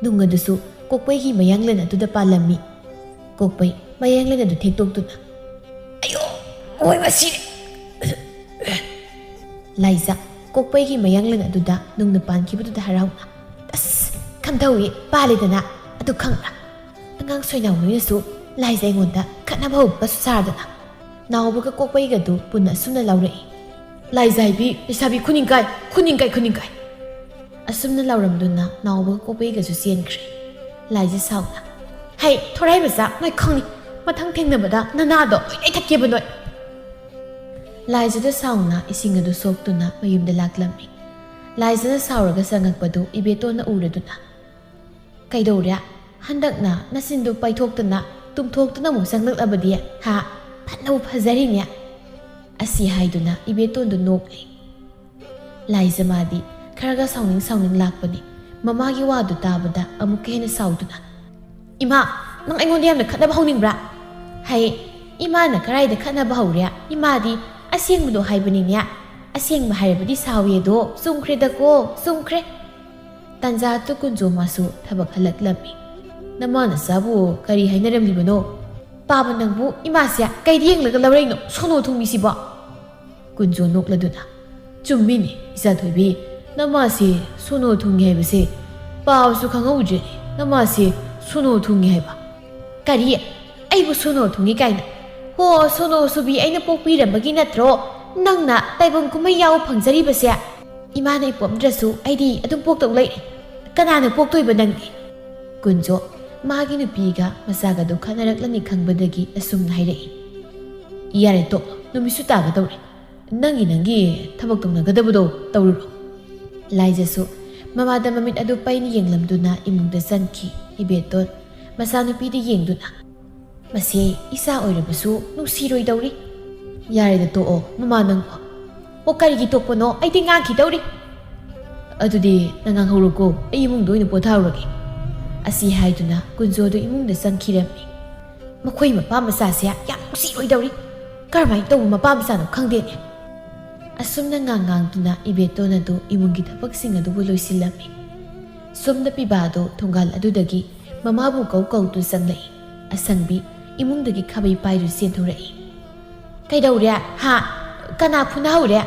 ꯅꯨꯡ ꯑꯗꯨꯁꯨ ꯀꯣꯛꯄꯩꯒꯤ ꯃꯌꯥꯡꯂꯦꯟ ꯑꯗꯨꯗ ꯄꯥꯜꯂꯝꯃꯤ꯫ ꯀꯣꯛꯄꯩ ꯃꯌꯥꯡꯂꯦꯟ ꯑꯗꯨ ꯊꯦꯛꯇꯣꯛꯇꯨꯅ, "ꯑꯌꯣ, ꯑꯣꯏ ꯃꯁꯤꯔꯦ!" ꯂꯥꯏꯖꯥ ꯀꯣꯛꯄꯩꯒꯤ ꯃꯌꯥꯡꯂꯦꯟ ꯑꯗꯨꯗ ꯅꯨꯡꯅ ꯄꯥꯟꯈꯤꯕꯗꯨꯗ ꯍꯔꯥꯎꯅ, "ꯑꯁ, ꯈꯪꯊꯧꯏ, ꯄꯥꯜꯂꯦꯗꯅ꯫ ꯑꯗꯨ ꯈꯪꯕ꯭ꯔꯥ? ꯑꯉꯥꯡ ꯁꯣꯏꯅꯥꯎ ꯅꯣꯏꯅꯁꯨ ꯂꯥꯏꯖꯥ ꯑꯩꯉꯣꯟꯗ ꯈꯠꯅꯕ ꯍꯧꯕꯁꯨ ꯁꯥꯔꯗꯅ!" ꯅꯥꯎꯕꯒ ꯀꯣꯛꯄꯩꯒꯗꯨ ꯄꯨꯟꯅ ꯑꯁꯨꯝꯅ ꯂꯥꯎꯔꯛꯏ꯫ "ꯂꯥꯏꯖꯥ ꯍꯥꯏꯕꯤ, ꯂꯩꯁꯥꯕꯤ ꯈꯨꯅꯤꯡꯀꯥꯏ, ꯈꯨꯅꯤꯡꯀꯥꯏ, ꯈꯨꯅꯤꯡꯀꯥꯏ!" ꯑꯁꯨꯝꯅ ꯂꯥꯎꯔꯝꯗꯨꯅ ꯅꯥꯎꯕꯒ ꯀꯣꯛꯄꯩꯒꯁꯨ ꯆꯦꯟꯈ꯭ꯔꯦ꯫ ꯂꯥꯏꯖꯥ ꯁꯥꯎꯅ, "ꯍꯩ, ꯊꯣꯔꯥꯏ ꯃꯆꯥ, ꯅꯣꯏ ꯈꯪꯅꯤ꯫ ꯃꯊꯪ ꯊꯦꯡꯅꯕꯗ ꯅꯅꯥꯗꯣ ꯂꯣꯏ ꯂꯩꯊꯠꯀꯦꯕ ꯅꯣꯏ!" ꯂꯥꯏꯖꯥꯗ ꯁꯥꯎꯅ ꯏꯁꯤꯡ ꯑꯗꯨ ꯁꯣꯛꯇꯨꯅ ꯃꯌꯨꯝꯗ ꯂꯥꯛꯂꯝꯃꯤ꯫ ꯂꯥꯏꯖꯥꯅ ꯁꯥꯎꯔꯒ ꯆꯪꯉꯛꯄꯗꯨ ꯏꯕꯦꯇꯣꯟꯅ ꯎꯔꯗꯨꯅ, "ꯀꯩꯗꯧꯔꯦ? ꯍꯟꯗꯛꯅ ꯅꯆꯤꯟꯗꯨ ꯄꯥꯏꯊꯣꯛꯇꯅ, ꯇꯨꯝꯊꯣꯛꯇꯅ ꯑꯃꯨꯛ ꯆꯪꯂꯛꯂꯕꯗꯤ, ꯍꯥ? ꯐꯅꯕꯨ ꯐꯖꯔꯤꯅꯦ!" ꯑꯁꯤ ꯍꯥꯏꯗꯨꯅ ꯏꯕꯦꯇꯣꯟꯗꯨ ꯅꯣꯛꯂꯤ꯫ ꯂꯥꯏꯖꯥ ꯃꯥꯗꯤ ꯈꯔꯒ ꯁꯥꯎꯅꯤꯡ ꯁꯥꯎꯅꯤꯡ ꯂꯥꯛꯄꯅꯤ꯫ ꯃꯃꯥꯒꯤ ꯋꯥꯗꯨ ꯇꯥꯕꯗ ꯑꯃꯨꯛꯀ ꯍꯦꯟꯅ ꯁꯥꯎꯗꯨꯅ, "ꯏꯃꯥ, ꯅꯪ ꯑꯩꯉꯣꯟꯗ ꯌꯥꯝꯅ ꯈꯠꯅꯕ ꯍꯧꯅꯤꯡꯕ꯭ꯔꯥ?" "ꯍꯩ, ꯏꯃꯥꯅ ꯀꯔꯥꯏꯗ ꯈꯠꯅꯕ ꯍꯧꯔꯦ? ꯏꯃꯥꯗꯤ ꯑꯁꯦꯡꯕꯗꯣ ꯍꯥꯏꯕꯅꯤꯅꯦ꯫ ꯑꯁꯦꯡꯕ ꯍꯥꯏꯔꯕꯗꯤ ꯁꯥꯎꯋꯦꯗꯣ꯫ ꯆꯨꯝꯈ꯭ꯔꯦꯗꯀꯣ, ꯆꯨꯝꯈ꯭ꯔꯦ!" ꯇꯟꯖꯥꯗꯨ ꯀꯨꯟꯖꯣ ꯃꯥꯁꯨ ꯊꯕꯛ ꯍꯜꯂꯛꯂꯝꯃꯤ꯫ "ꯅꯃꯥ ꯅꯆꯥꯕꯨ ꯀꯔꯤ ꯍꯥꯏꯅꯔꯝꯂꯤꯕꯅꯣ? ꯄꯥꯕ ꯅꯪꯕꯨ ꯏꯃꯥꯁꯦ ꯀꯩꯗ ꯌꯦꯡꯂꯒ ꯂꯧꯔꯛꯏꯅꯣ, ꯁꯣꯅꯣ ꯊꯨꯡꯕꯤꯁꯤꯕꯣ?" ꯀꯨꯟꯖꯣ ꯅꯣꯛꯂꯗꯨꯅ, "ꯆꯨꯝꯃꯤꯅꯦ, ꯏꯆꯥꯊꯣꯏꯕꯤ, ꯅꯃꯥꯁꯦ ꯁꯣꯅꯣ ꯊꯨꯡꯉꯤ ꯍꯥꯏꯕꯁꯦ ꯄꯥꯕꯁꯨ ꯈꯪꯍꯧꯗ꯭ꯔꯦꯅꯦ, ꯅꯃꯥꯁꯦ ꯁꯣꯅꯣ ꯊꯨꯡꯉꯤ ꯍꯥꯏꯕ!" "ꯀꯔꯤ? ꯑꯩꯕꯨ ꯁꯣꯅꯣ ꯊꯨꯡꯉꯤ ꯀꯥꯏꯅ? ꯍꯣ, ꯁꯣꯅꯣ ꯁꯨꯕꯤ ꯑꯩꯅ ꯄꯣꯛꯄꯤꯔꯝꯕꯒꯤ ꯅꯠꯇ꯭ꯔꯣ ꯅꯪꯅ ꯇꯥꯏꯕꯪ ꯀꯨꯝꯍꯩ ꯌꯥꯎꯕ ꯐꯪꯖꯔꯤꯕꯁꯦ? ꯏꯃꯥꯅ ꯑꯩ ꯄꯣꯛꯑꯝꯗ꯭ꯔꯁꯨ ꯑꯩꯗꯤ ꯑꯗꯨꯝ ꯄꯣꯛꯇꯧ ꯂꯩꯔꯦ꯫ ꯀꯅꯥꯅ ꯄꯣꯛꯇꯣꯏꯕ ꯅꯪꯗꯤ?" ꯀꯨꯟꯖꯣ ꯃꯥꯒꯤ ꯅꯨꯄꯤꯒ ꯃꯆꯥꯒꯗꯨ ꯈꯠꯅꯔꯛꯂꯅꯤ ꯈꯪꯕꯗꯒꯤ ꯑꯁꯨꯝꯅ ꯍꯥꯏꯔꯛꯏ꯫ "ꯌꯥꯔꯦ, ꯇꯣꯛꯂꯣ, ꯅꯨꯃꯤꯠꯁꯨ ꯇꯥꯒꯗꯧꯔꯦ꯫ ꯅꯪꯒꯤ, ꯅꯪꯒꯤ ꯊꯕꯛ ꯇꯧꯅꯒꯗꯕꯗꯣ ꯇꯧꯔꯨꯔꯣ꯫" ꯂꯥꯏꯖꯥꯁꯨ ꯃꯃꯥꯗ ꯃꯃꯤꯠ ꯑꯗꯨ ꯄꯩꯅ ꯌꯦꯡꯂꯝꯗꯨꯅ ꯏꯃꯨꯡꯗ ꯆꯪꯈꯤ꯫ ꯏꯕꯦꯇꯣꯟ ꯃꯆꯥꯅꯨꯄꯤꯗ ꯌꯦꯡꯗꯨꯅ, "ꯃꯁꯤ ꯏꯆꯥ ꯑꯣꯏꯔꯕꯁꯨ ꯅꯨꯡꯁꯤꯔꯣꯏꯗꯧꯔꯤ꯫" "ꯌꯥꯔꯦꯗ, ꯇꯣꯛꯑꯣ, ꯃꯃꯥ ꯅꯪꯕꯣ꯫" "ꯑꯣ, ꯀꯔꯤꯒꯤ ꯇꯣꯛꯄꯅꯣ? ꯑꯩꯗꯤ ꯉꯥꯡꯈꯤꯗꯧꯔꯤ꯫" "ꯑꯗꯨꯗꯤ ꯅꯪ ꯉꯥꯡꯍꯧꯔꯣꯀꯣ, ꯑꯩ ꯏꯃꯨꯡꯗ ꯑꯣꯏꯅ ꯄꯣꯊꯥꯍꯧꯔꯒꯦ꯫" ꯑꯁꯤ ꯍꯥꯏꯗꯨꯅ ꯀꯨꯟꯖꯣꯗꯨ ꯏꯃꯨꯡꯗ ꯆꯪꯈꯤꯔꯝꯃꯤ꯫ "ꯃꯈꯣꯏ ꯃꯄꯥ ꯃꯆꯥꯁꯦ ꯌꯥꯝ ꯅꯨꯡꯁꯤꯔꯣꯏꯗꯧꯔꯤ꯫ ꯀꯔꯝꯍꯥꯏꯅ ꯇꯧꯕ ꯃꯄꯥ ꯃꯆꯥꯅꯣ ꯈꯪꯗꯦꯅꯦ꯫ ꯑꯁꯨꯝꯅ ꯉꯥꯡ ꯉꯥꯡꯗꯨꯅ ꯏꯕꯦꯇꯣꯟ ꯑꯗꯨ ꯏꯃꯨꯡꯒꯤ ꯊꯕꯛꯁꯤꯡ ꯑꯗꯨꯕꯨ ꯂꯣꯏꯁꯤꯜꯂꯝꯃꯤ꯫ ꯁꯣꯝꯗ ꯄꯤꯕꯥꯗꯨ ꯊꯣꯡꯒꯥꯜ ꯑꯗꯨꯗꯒꯤ ꯃꯃꯥꯕꯨ ꯀꯧ ꯀꯧꯗꯨ ꯆꯪꯂꯛꯏ꯫ ꯑꯁꯪꯕꯤ ꯏꯃꯨꯡꯗꯒꯤ ꯈꯥꯕꯩ ꯄꯥꯏꯗꯨ ꯆꯦꯟꯊꯣꯔꯛꯏ꯫ "ꯀꯩꯗꯧꯔꯦ? ꯍꯥ? ꯀꯅꯥ ꯐꯨꯅꯍꯧꯔꯦ?"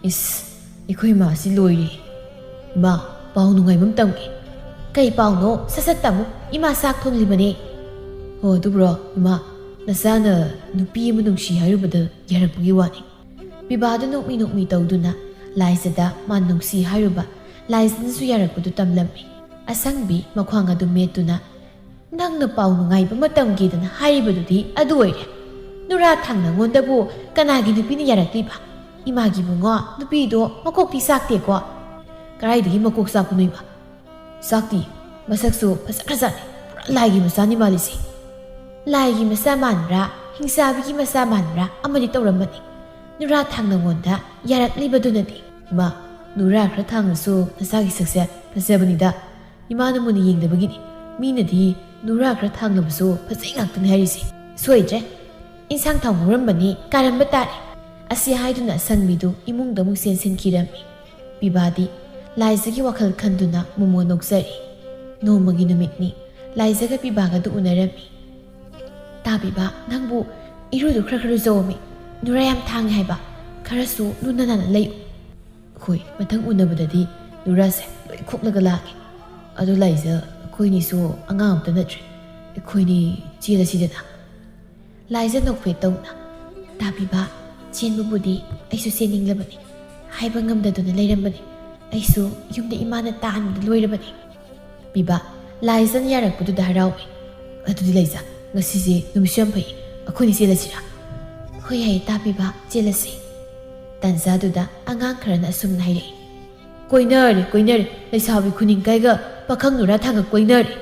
"ꯏꯁ, ꯑꯩꯈꯣꯏ ꯏꯃꯥꯁꯤ ꯂꯣꯏꯔꯦ꯫ ꯏꯃꯥ, ꯄꯥꯎ ꯅꯨꯡꯉꯥꯏꯕ ꯑꯃ ꯇꯝꯒꯦ꯫" "ꯀꯩ ꯄꯥꯎꯅꯣ? ꯁꯠ ꯁꯠ ꯇꯝꯃꯨ꯫ ꯏꯃꯥ ꯆꯥꯛ ꯊꯣꯡꯂꯤꯕꯅꯦ꯫" "ꯑꯣ, ꯑꯗꯨꯕ꯭ꯔꯣ? ꯏꯃꯥ, ꯅꯆꯥꯅ ꯅꯨꯄꯤ ꯑꯃ ꯅꯨꯡꯁꯤ ꯍꯥꯏꯔꯨꯕꯗ ꯌꯥꯔꯛꯄꯒꯤ ꯋꯥꯅꯤ꯫" ꯄꯤꯕꯥꯗꯨ ꯅꯣꯛꯃꯤ ꯅꯣꯛꯃꯤ ꯇꯧꯗꯨꯅ ꯂꯥꯏꯖꯗ ꯃꯥ ꯅꯨꯡꯁꯤ ꯍꯥꯏꯔꯨꯕ, ꯂꯥꯏꯖꯅꯁꯨ ꯌꯥꯔꯛꯄꯗꯨ ꯇꯝꯂꯝꯃꯤ꯫ ꯑꯁꯪꯕꯤ ꯃꯈ꯭ꯋꯥꯡ ꯑꯗꯨ ꯃꯦꯠꯇꯨꯅ, "ꯅꯪꯅ ꯄꯥꯎ ꯅꯨꯡꯉꯥꯏꯕ ꯑꯃ ꯇꯝꯒꯦꯗꯅ ꯍꯥꯏꯔꯤꯕꯗꯨꯗꯤ ꯑꯗꯨ ꯑꯣꯏꯔꯦ꯫ ꯅꯨꯔꯥ ꯊꯥꯡꯅꯉꯣꯟꯗꯕꯨ ꯀꯅꯥꯒꯤ ꯅꯨꯄꯤꯅ ꯌꯥꯔꯛꯂꯤꯕ? ꯏꯃꯥꯒꯤ ꯏꯕꯨꯡꯉꯣ, ꯅꯨꯄꯤꯗꯣ ꯃꯀꯣꯛꯇꯤ ꯆꯥꯛꯇꯦꯀꯣ꯫" "ꯀꯗꯥꯏꯗꯒꯤ ꯃꯀꯣꯛ ꯆꯥꯛꯄꯅꯣ ꯏꯃꯥ? ꯆꯥꯛꯇꯤ꯫ ꯃꯁꯛꯁꯨ ꯐꯖꯈ꯭ꯔꯖꯥꯠꯅꯤ꯫ ꯄꯨꯔꯥ ꯂꯥꯏꯒꯤ ꯃꯆꯥꯅꯤ ꯃꯥꯜꯂꯤꯁꯦ꯫" "ꯂꯥꯏꯒꯤ ꯃꯆꯥ ꯃꯥꯟꯕ꯭ꯔꯥ, ꯍꯤꯡꯆꯥꯕꯤꯒꯤ ꯃꯆꯥ ꯃꯥꯟꯕ꯭ꯔꯥ ꯑꯃꯗꯤ ꯇꯧꯔꯝꯕꯅꯤ꯫ ꯅꯨꯔꯥ ꯊꯥꯡꯅꯉꯣꯟꯗ ꯌꯥꯔꯛꯂꯤꯕꯗꯨꯅꯗꯤ꯫" "ꯏꯃꯥ, ꯅꯨꯔꯥ ꯈꯔ ꯊꯥꯡꯅꯁꯨ ꯅꯆꯥꯒꯤ ꯁꯛꯁꯦ ꯐꯖꯕꯅꯤꯗ꯫ ꯏꯃꯥꯅ ꯃꯨꯟꯅ ꯌꯦꯡꯗꯕꯒꯤꯅꯤ꯫ ꯃꯤꯅꯗꯤ ꯅꯨꯔꯥ ꯈꯔ ꯊꯥꯡꯂꯕꯁꯨ ꯐꯖꯩ ꯉꯥꯛꯇꯅꯤ ꯍꯥꯏꯔꯤꯁꯦ꯫" "ꯁꯣꯏꯗ꯭ꯔꯦ꯫ ꯏꯟꯁꯥꯡ ꯊꯥꯎ ꯉꯧꯔꯝꯕꯅꯤ, ꯀꯥꯔꯝꯕ ꯇꯥꯔꯦ꯫" ꯑꯁꯤ ꯍꯥꯏꯗꯨꯅ ꯑꯁꯪꯕꯤꯗꯨ ꯏꯃꯨꯡꯗ ꯑꯃꯨꯛ ꯆꯦꯟꯁꯤꯟꯈꯤꯔꯝꯃꯤ꯫ ꯄꯤꯕꯥꯗꯤ ꯂꯥꯏꯖꯒꯤ ꯋꯥꯈꯜ ꯈꯟꯗꯨꯅ ꯃꯣꯃꯣ ꯅꯣꯛꯆꯔꯤ꯫ ꯅꯣꯡꯃꯒꯤ ꯅꯨꯃꯤꯠꯅꯤ꯫ ꯂꯥꯏꯖꯒ ꯄꯤꯕꯥꯒꯗꯨ ꯎꯅꯔꯝꯃꯤ꯫ "ꯇꯥ ꯄꯤꯕꯥ, ꯅꯪꯕꯨ ꯏꯔꯨꯗꯨ ꯈꯔ ꯈꯔ ꯂꯨꯖꯧꯃꯤ꯫ ꯅꯨꯔꯥ ꯌꯥꯝ ꯊꯥꯡꯉꯦ ꯍꯥꯏꯕ꯫ ꯈꯔꯁꯨ ꯂꯨꯅ ꯅꯥꯟꯅ ꯂꯩꯌꯨ꯫" "ꯍꯣꯏ, ꯃꯊꯪ ꯎꯅꯕꯗꯗꯤ ꯅꯨꯔꯥꯁꯦ ꯂꯣꯏ ꯈꯣꯛꯂꯒ ꯂꯥꯛꯑꯒꯦ꯫ ꯑꯗꯨ ꯂꯥꯏꯖ, ꯑꯩꯈꯣꯏꯅꯤꯁꯨ ꯑꯉꯥꯡ ꯑꯝꯇ ꯅꯠꯇ꯭ꯔꯦ꯫ ꯑꯩꯈꯣꯏꯅꯤ ꯆꯦꯜꯂꯁꯤꯗꯅ꯫" ꯂꯥꯏꯖ ꯅꯣꯛꯐꯦꯠ ꯇꯧꯅ, "ꯇꯥ ꯄꯤꯕꯥ, ꯆꯦꯟꯕꯕꯨꯗꯤ ꯑꯩꯁꯨ ꯆꯦꯟꯅꯤꯡꯂꯕꯅꯤ꯫ ꯍꯥꯏꯕ ꯉꯝꯗꯗꯨꯅ ꯂꯩꯔꯝꯕꯅꯤ꯫ ꯑꯩꯁꯨ ꯌꯨꯝꯗ ꯏꯃꯥꯅ ꯇꯥꯟꯕꯗ ꯂꯣꯏꯔꯕꯅꯤ꯫" ꯄꯤꯕꯥ ꯂꯥꯏꯖꯅ ꯌꯥꯔꯛꯄꯗꯨꯗ ꯍꯔꯥꯎꯏ꯫ "ꯑꯗꯨꯗꯤ ꯂꯥꯏꯖ, ꯉꯁꯤꯁꯦ ꯅꯨꯃꯤꯠꯁꯨ ꯌꯥꯝ ꯐꯩ, ꯑꯩꯈꯣꯏꯅꯤ ꯆꯦꯜꯂꯁꯤꯔꯥ?" "ꯍꯣꯏ, ꯌꯥꯏꯌꯦ ꯇꯥ ꯄꯤꯕꯥ, ꯆꯦꯜꯂꯁꯤ꯫" ꯇꯥꯟꯖꯥꯗꯨꯗ ꯑꯉꯥꯡ ꯈꯔꯅ ꯑꯁꯨꯝꯅ ꯍꯥꯏꯔꯛꯏ꯫ "ꯀꯣꯏꯅꯔꯦ, ꯀꯣꯏꯅꯔꯦ, ꯂꯩꯁꯥꯕꯤ ꯈꯨꯅꯤꯡ ꯀꯥꯏꯒ ꯄꯥꯈꯪ ꯅꯨꯔꯥ ꯊꯥꯡꯒ ꯀꯣꯏꯅꯔꯦ꯫"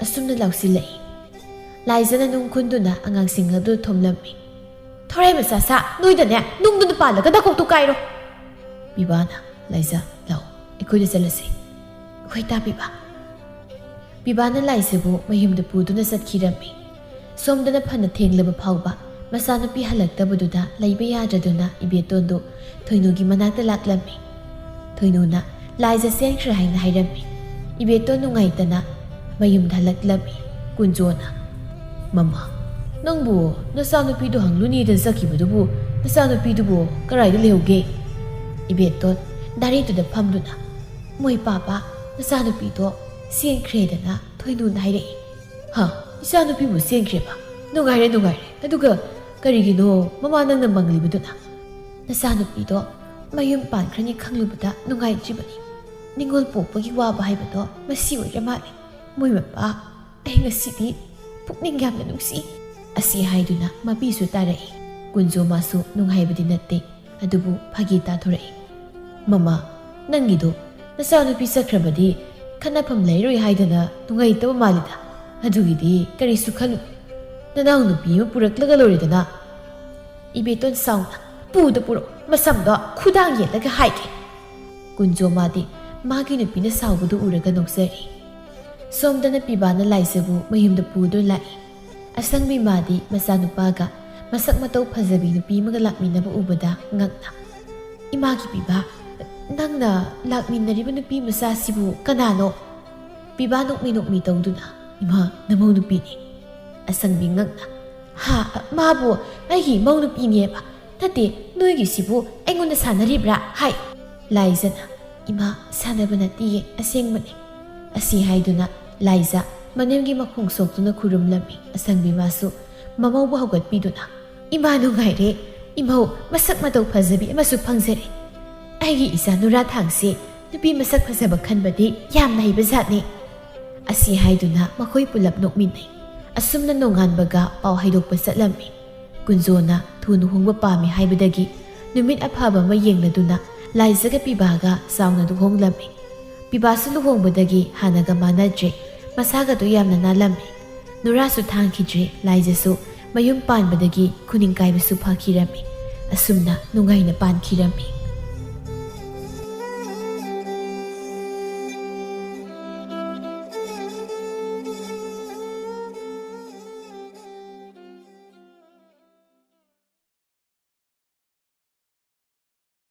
ꯑꯁꯨꯝꯅ ꯂꯥꯎꯁꯤꯜꯂꯛꯏ꯫ ꯂꯥꯏꯖꯅ ꯅꯨꯡ ꯈꯨꯟꯗꯨꯅ ꯑꯉꯥꯡꯁꯤꯡ ꯑꯗꯨ ꯊꯣꯝꯂꯝꯃꯤ꯫ "ꯊꯣꯔꯥꯏ ꯃꯆꯥ ꯁꯥ, ꯅꯣꯏꯗꯅꯦ ꯅꯨꯡꯗꯨꯅ ꯄꯥꯜꯂꯒ ꯅꯀꯣꯛꯇꯨ ꯀꯥꯏꯔꯣ꯫" ꯄꯤꯕꯥꯅ, "ꯂꯥꯏꯖ, ꯂꯥꯛꯑꯣ, ꯑꯩꯈꯣꯏꯗ ꯆꯠꯂꯁꯤ꯫" "ꯍꯣꯏ ꯇꯥ ꯄꯤꯕꯥ꯫" ꯄꯤꯕꯥꯅ ꯂꯥꯏꯖꯕꯨ ꯃꯌꯨꯝꯗ ꯄꯨꯗꯨꯅ ꯆꯠꯈꯤꯔꯝꯃꯤ꯫ ꯁꯣꯝꯗꯅ ꯐꯅ ꯊꯦꯡꯂꯕ ꯐꯥꯎꯕ ꯃꯆꯥꯅꯨꯄꯤ ꯍꯜꯂꯛꯇꯕꯗꯨꯗ ꯂꯩꯕ ꯌꯥꯗ꯭ꯔꯗꯨꯅ ꯏꯕꯦꯇꯣꯟꯗꯨ ꯊꯣꯏꯅꯨꯒꯤ ꯃꯅꯥꯛꯇ ꯂꯥꯛꯂꯝꯃꯤ꯫ ꯊꯣꯏꯅꯨꯅ ꯂꯥꯏꯖ ꯆꯦꯟꯈ꯭ꯔꯦ ꯍꯥꯏꯅ ꯍꯥꯏꯔꯝꯃꯤ꯫ ꯏꯕꯦꯇꯣꯟ ꯅꯨꯡꯉꯥꯏꯇꯅ ꯃꯌꯨꯝꯗ ꯍꯜꯂꯛꯂꯝꯃꯤ꯫ ꯀꯨꯟꯖꯣꯅ, "ꯃꯃꯥ, ꯅꯪꯕꯨ ꯅꯆꯥꯅꯨꯄꯤꯗꯨ ꯍꯪꯂꯨꯅꯤꯗ ꯆꯠꯈꯤꯕꯗꯨꯕꯨ ꯅꯆꯥꯅꯨꯄꯤꯗꯨꯕꯨ ꯀꯗꯥꯏꯗ ꯂꯩꯍꯧꯒꯦ?" ꯏꯕꯦꯇꯣꯟ ꯗꯥꯏꯔꯦꯛꯇꯨꯗ ꯐꯝꯗꯨꯅ, "ꯃꯣꯏ ꯄꯥꯄꯥ, ꯅꯆꯥꯅꯨꯄꯤꯗꯣ ꯆꯦꯟꯈ꯭ꯔꯦꯗꯅ ꯊꯣꯏꯅꯨꯅ ꯍꯥꯏꯔꯛꯏ꯫" "ꯍꯥ? ꯏꯆꯥꯅꯨꯄꯤꯕꯨ ꯆꯦꯟꯈ꯭ꯔꯦꯕ? ꯅꯨꯡꯉꯥꯏꯔꯦ, ꯅꯨꯡꯉꯥꯏꯔꯦ꯫ ꯑꯗꯨꯒ ꯀꯔꯤꯒꯤꯅꯣ ꯃꯃꯥ ꯅꯪꯅ ꯃꯪꯂꯤꯕꯗꯨꯅ?" "ꯅꯆꯥꯅꯨꯄꯤꯗꯣ ꯃꯌꯨꯝ ꯄꯥꯟꯈ꯭ꯔꯅꯤ ꯈꯪꯂꯨꯕꯗ ꯅꯨꯡꯉꯥꯏꯇ꯭ꯔꯤꯕꯅꯤ꯫ ꯅꯤꯡꯉꯣꯜ ꯄꯣꯛꯄꯒꯤ ꯋꯥꯕ ꯍꯥꯏꯕꯗꯣ ꯃꯁꯤ ꯑꯣꯏꯔ ꯃꯥꯜꯂꯦ꯫ ꯃꯣꯏ ꯃꯄꯥ, ꯑꯩ ꯉꯁꯤꯗꯤ ꯄꯨꯛꯅꯤꯡ ꯌꯥꯝꯅ ꯅꯨꯡꯁꯤ꯫" ꯑꯁꯤ ꯍꯥꯏꯗꯨꯅ ꯃꯄꯤꯁꯨ ꯇꯥꯔꯛꯏ꯫ ꯀꯨꯟꯖꯣ ꯃꯥꯁꯨ ꯅꯨꯡꯉꯥꯏꯕꯗꯤ ꯅꯠꯇꯦ, ꯑꯗꯨꯕꯨ ꯐꯥꯒꯤ ꯇꯥꯊꯣꯔꯛꯏ꯫ "ꯃꯃꯥ, ꯅꯪꯒꯤꯗꯣ ꯅꯆꯥꯅꯨꯄꯤ ꯆꯠꯈ꯭ꯔꯕꯗꯤ ꯈꯠꯅꯐꯝ ꯂꯩꯔꯣꯏ ꯍꯥꯏꯗꯅ ꯅꯨꯡꯉꯥꯏꯇꯕ ꯃꯥꯜꯂꯤꯗ꯫ ꯑꯗꯨꯒꯤꯗꯤ ꯀꯔꯤꯁꯨ ꯈꯜꯂꯨ꯫ ꯅꯅꯥꯎ ꯅꯨꯄꯤ ꯑꯃ ꯄꯨꯔꯛꯂꯒ ꯂꯣꯏꯔꯦꯗꯅ꯫" ꯏꯕꯦꯇꯣꯟ ꯁꯥꯎꯅ, "ꯄꯨꯗ ꯄꯨꯔꯛꯑꯣ, ꯃꯁꯝꯗꯣ ꯈꯨꯗꯥꯡ ꯌꯦꯠꯂꯒ ꯍꯥꯏꯒꯦ꯫" ꯀꯨꯟꯖꯣ ꯃꯥꯗꯤ ꯃꯥꯒꯤ ꯅꯨꯄꯤꯅ ꯁꯥꯎꯕꯗꯨ ꯎꯔꯒ ꯅꯣꯛꯆꯔꯤ꯫ ꯁꯣꯝꯗꯅ ꯄꯤꯕꯥꯅ ꯂꯥꯏꯖꯕꯨ ꯃꯌꯨꯝꯗ ꯄꯨꯗꯨꯅ ꯂꯥꯛꯏ꯫ ꯑꯁꯪꯕꯤ ꯃꯥꯗꯤ ꯃꯆꯥꯅꯨꯄꯥꯒ ꯃꯁꯛ ꯃꯇꯧ ꯐꯖꯕꯤ ꯅꯨꯄꯤ ꯑꯃꯒ ꯂꯥꯛꯃꯤꯟꯅꯕ ꯎꯕꯗ ꯉꯛꯅ, "ꯏꯃꯥꯒꯤ ꯄꯤꯕꯥ, ꯅꯪꯅ ꯂꯥꯛꯃꯤꯟꯅꯔꯤꯕ ꯅꯨꯄꯤ ꯃꯆꯥꯁꯤꯕꯨ ꯀꯅꯥꯅꯣ?" ꯄꯤꯕꯥ ꯅꯣꯛꯃꯤ ꯅꯣꯛꯃꯤ ꯇꯧꯗꯨꯅ, "ꯏꯃꯥ, ꯅꯃꯧ ꯅꯨꯄꯤꯅꯤ꯫" ꯑꯁꯪꯕꯤ ꯉꯛꯅ, "ꯍꯥ, ꯃꯥꯕꯨ ꯑꯩꯒꯤ ꯏꯃꯧ ꯅꯨꯄꯤꯅꯦꯕ? ꯅꯠꯇꯦ, ꯅꯣꯏꯒꯤꯁꯤꯕꯨ ꯑꯩꯉꯣꯟꯗ ꯁꯥꯟꯅꯔꯤꯕ꯭ꯔꯥ?" ꯍꯥꯏ꯫ ꯂꯥꯏꯖꯅ, "ꯏꯃꯥ, ꯁꯥꯟꯅꯕ ꯅꯠꯇꯤꯌꯦ, ꯑꯁꯦꯡꯕꯅꯤ꯫" ꯑꯁꯤ ꯍꯥꯏꯗꯨꯅ ꯂꯥꯏꯖ ꯃꯅꯦꯝꯒꯤ ꯃꯈꯣꯡ ꯁꯣꯛꯇꯨꯅ ꯈꯨꯔꯨꯝꯂꯝꯃꯤ꯫ ꯑꯁꯪꯕꯤ ꯃꯥꯁꯨ ꯃꯃꯧꯕꯨ ꯍꯧꯒꯠꯄꯤꯗꯨꯅ, "ꯏꯃꯥ ꯅꯨꯡꯉꯥꯏꯔꯦ, ꯏꯃꯧ ꯃꯁꯛ ꯃꯇꯧ ꯐꯖꯕꯤ ꯑꯃꯁꯨ ꯐꯪꯖꯔꯦ꯫ ꯑꯩꯒꯤ ꯏꯆꯥ ꯅꯨꯔꯥ ꯊꯥꯡꯁꯦ ꯅꯨꯄꯤ ꯃꯁꯛ ꯐꯖꯕ ꯈꯟꯕꯗꯤ ꯌꯥꯝꯅ ꯍꯩꯕ ꯖꯥꯠꯅꯤ꯫" ꯑꯁꯤ ꯍꯥꯏꯗꯨꯅ ꯃꯈꯣꯏ ꯄꯨꯂꯞ ꯅꯣꯛꯃꯤꯟꯅꯩ꯫ ꯑꯁꯨꯝꯅ ꯅꯣꯡꯉꯥꯟꯕꯒ ꯄꯥꯎ ꯍꯥꯏꯗꯣꯛꯄ ꯆꯠꯂꯝꯃꯤ꯫ ꯀꯨꯟꯖꯣꯅ ꯊꯨꯅ ꯍꯣꯡꯕ ꯄꯥꯝꯃꯤ ꯍꯥꯏꯕꯗꯒꯤ ꯅꯨꯃꯤꯠ ꯑꯐꯕ ꯑꯃ ꯌꯦꯡꯂꯗꯨꯅ ꯂꯥꯏꯖꯒ ꯄꯤꯕꯥꯒ ꯆꯥꯎꯅ ꯂꯨꯍꯣꯡꯂꯝꯃꯤ꯫ ꯄꯤꯕꯥꯁꯨ ꯂꯨꯍꯣꯡꯕꯗꯒꯤ ꯍꯥꯟꯅꯒ ꯃꯥꯟꯅꯗ꯭ꯔꯦ, ꯃꯁꯥꯒꯗꯣ ꯌꯥꯝꯅ ꯅꯥꯜꯂꯝꯃꯤ꯫ ꯅꯨꯔꯥꯁꯨ ꯊꯥꯡꯈꯤꯗ꯭ꯔꯦ, ꯂꯥꯏꯖꯁꯨ ꯃꯌꯨꯝ ꯄꯥꯟꯕꯗꯒꯤ ꯈꯨꯅꯤꯡ ꯀꯥꯏꯕꯁꯨ ꯐꯈꯤꯔꯝꯃꯤ꯫ ꯑꯁꯨꯝꯅ ꯅꯨꯡꯉꯥꯏꯅ ꯄꯥꯟꯈꯤꯔꯝꯃꯤ꯫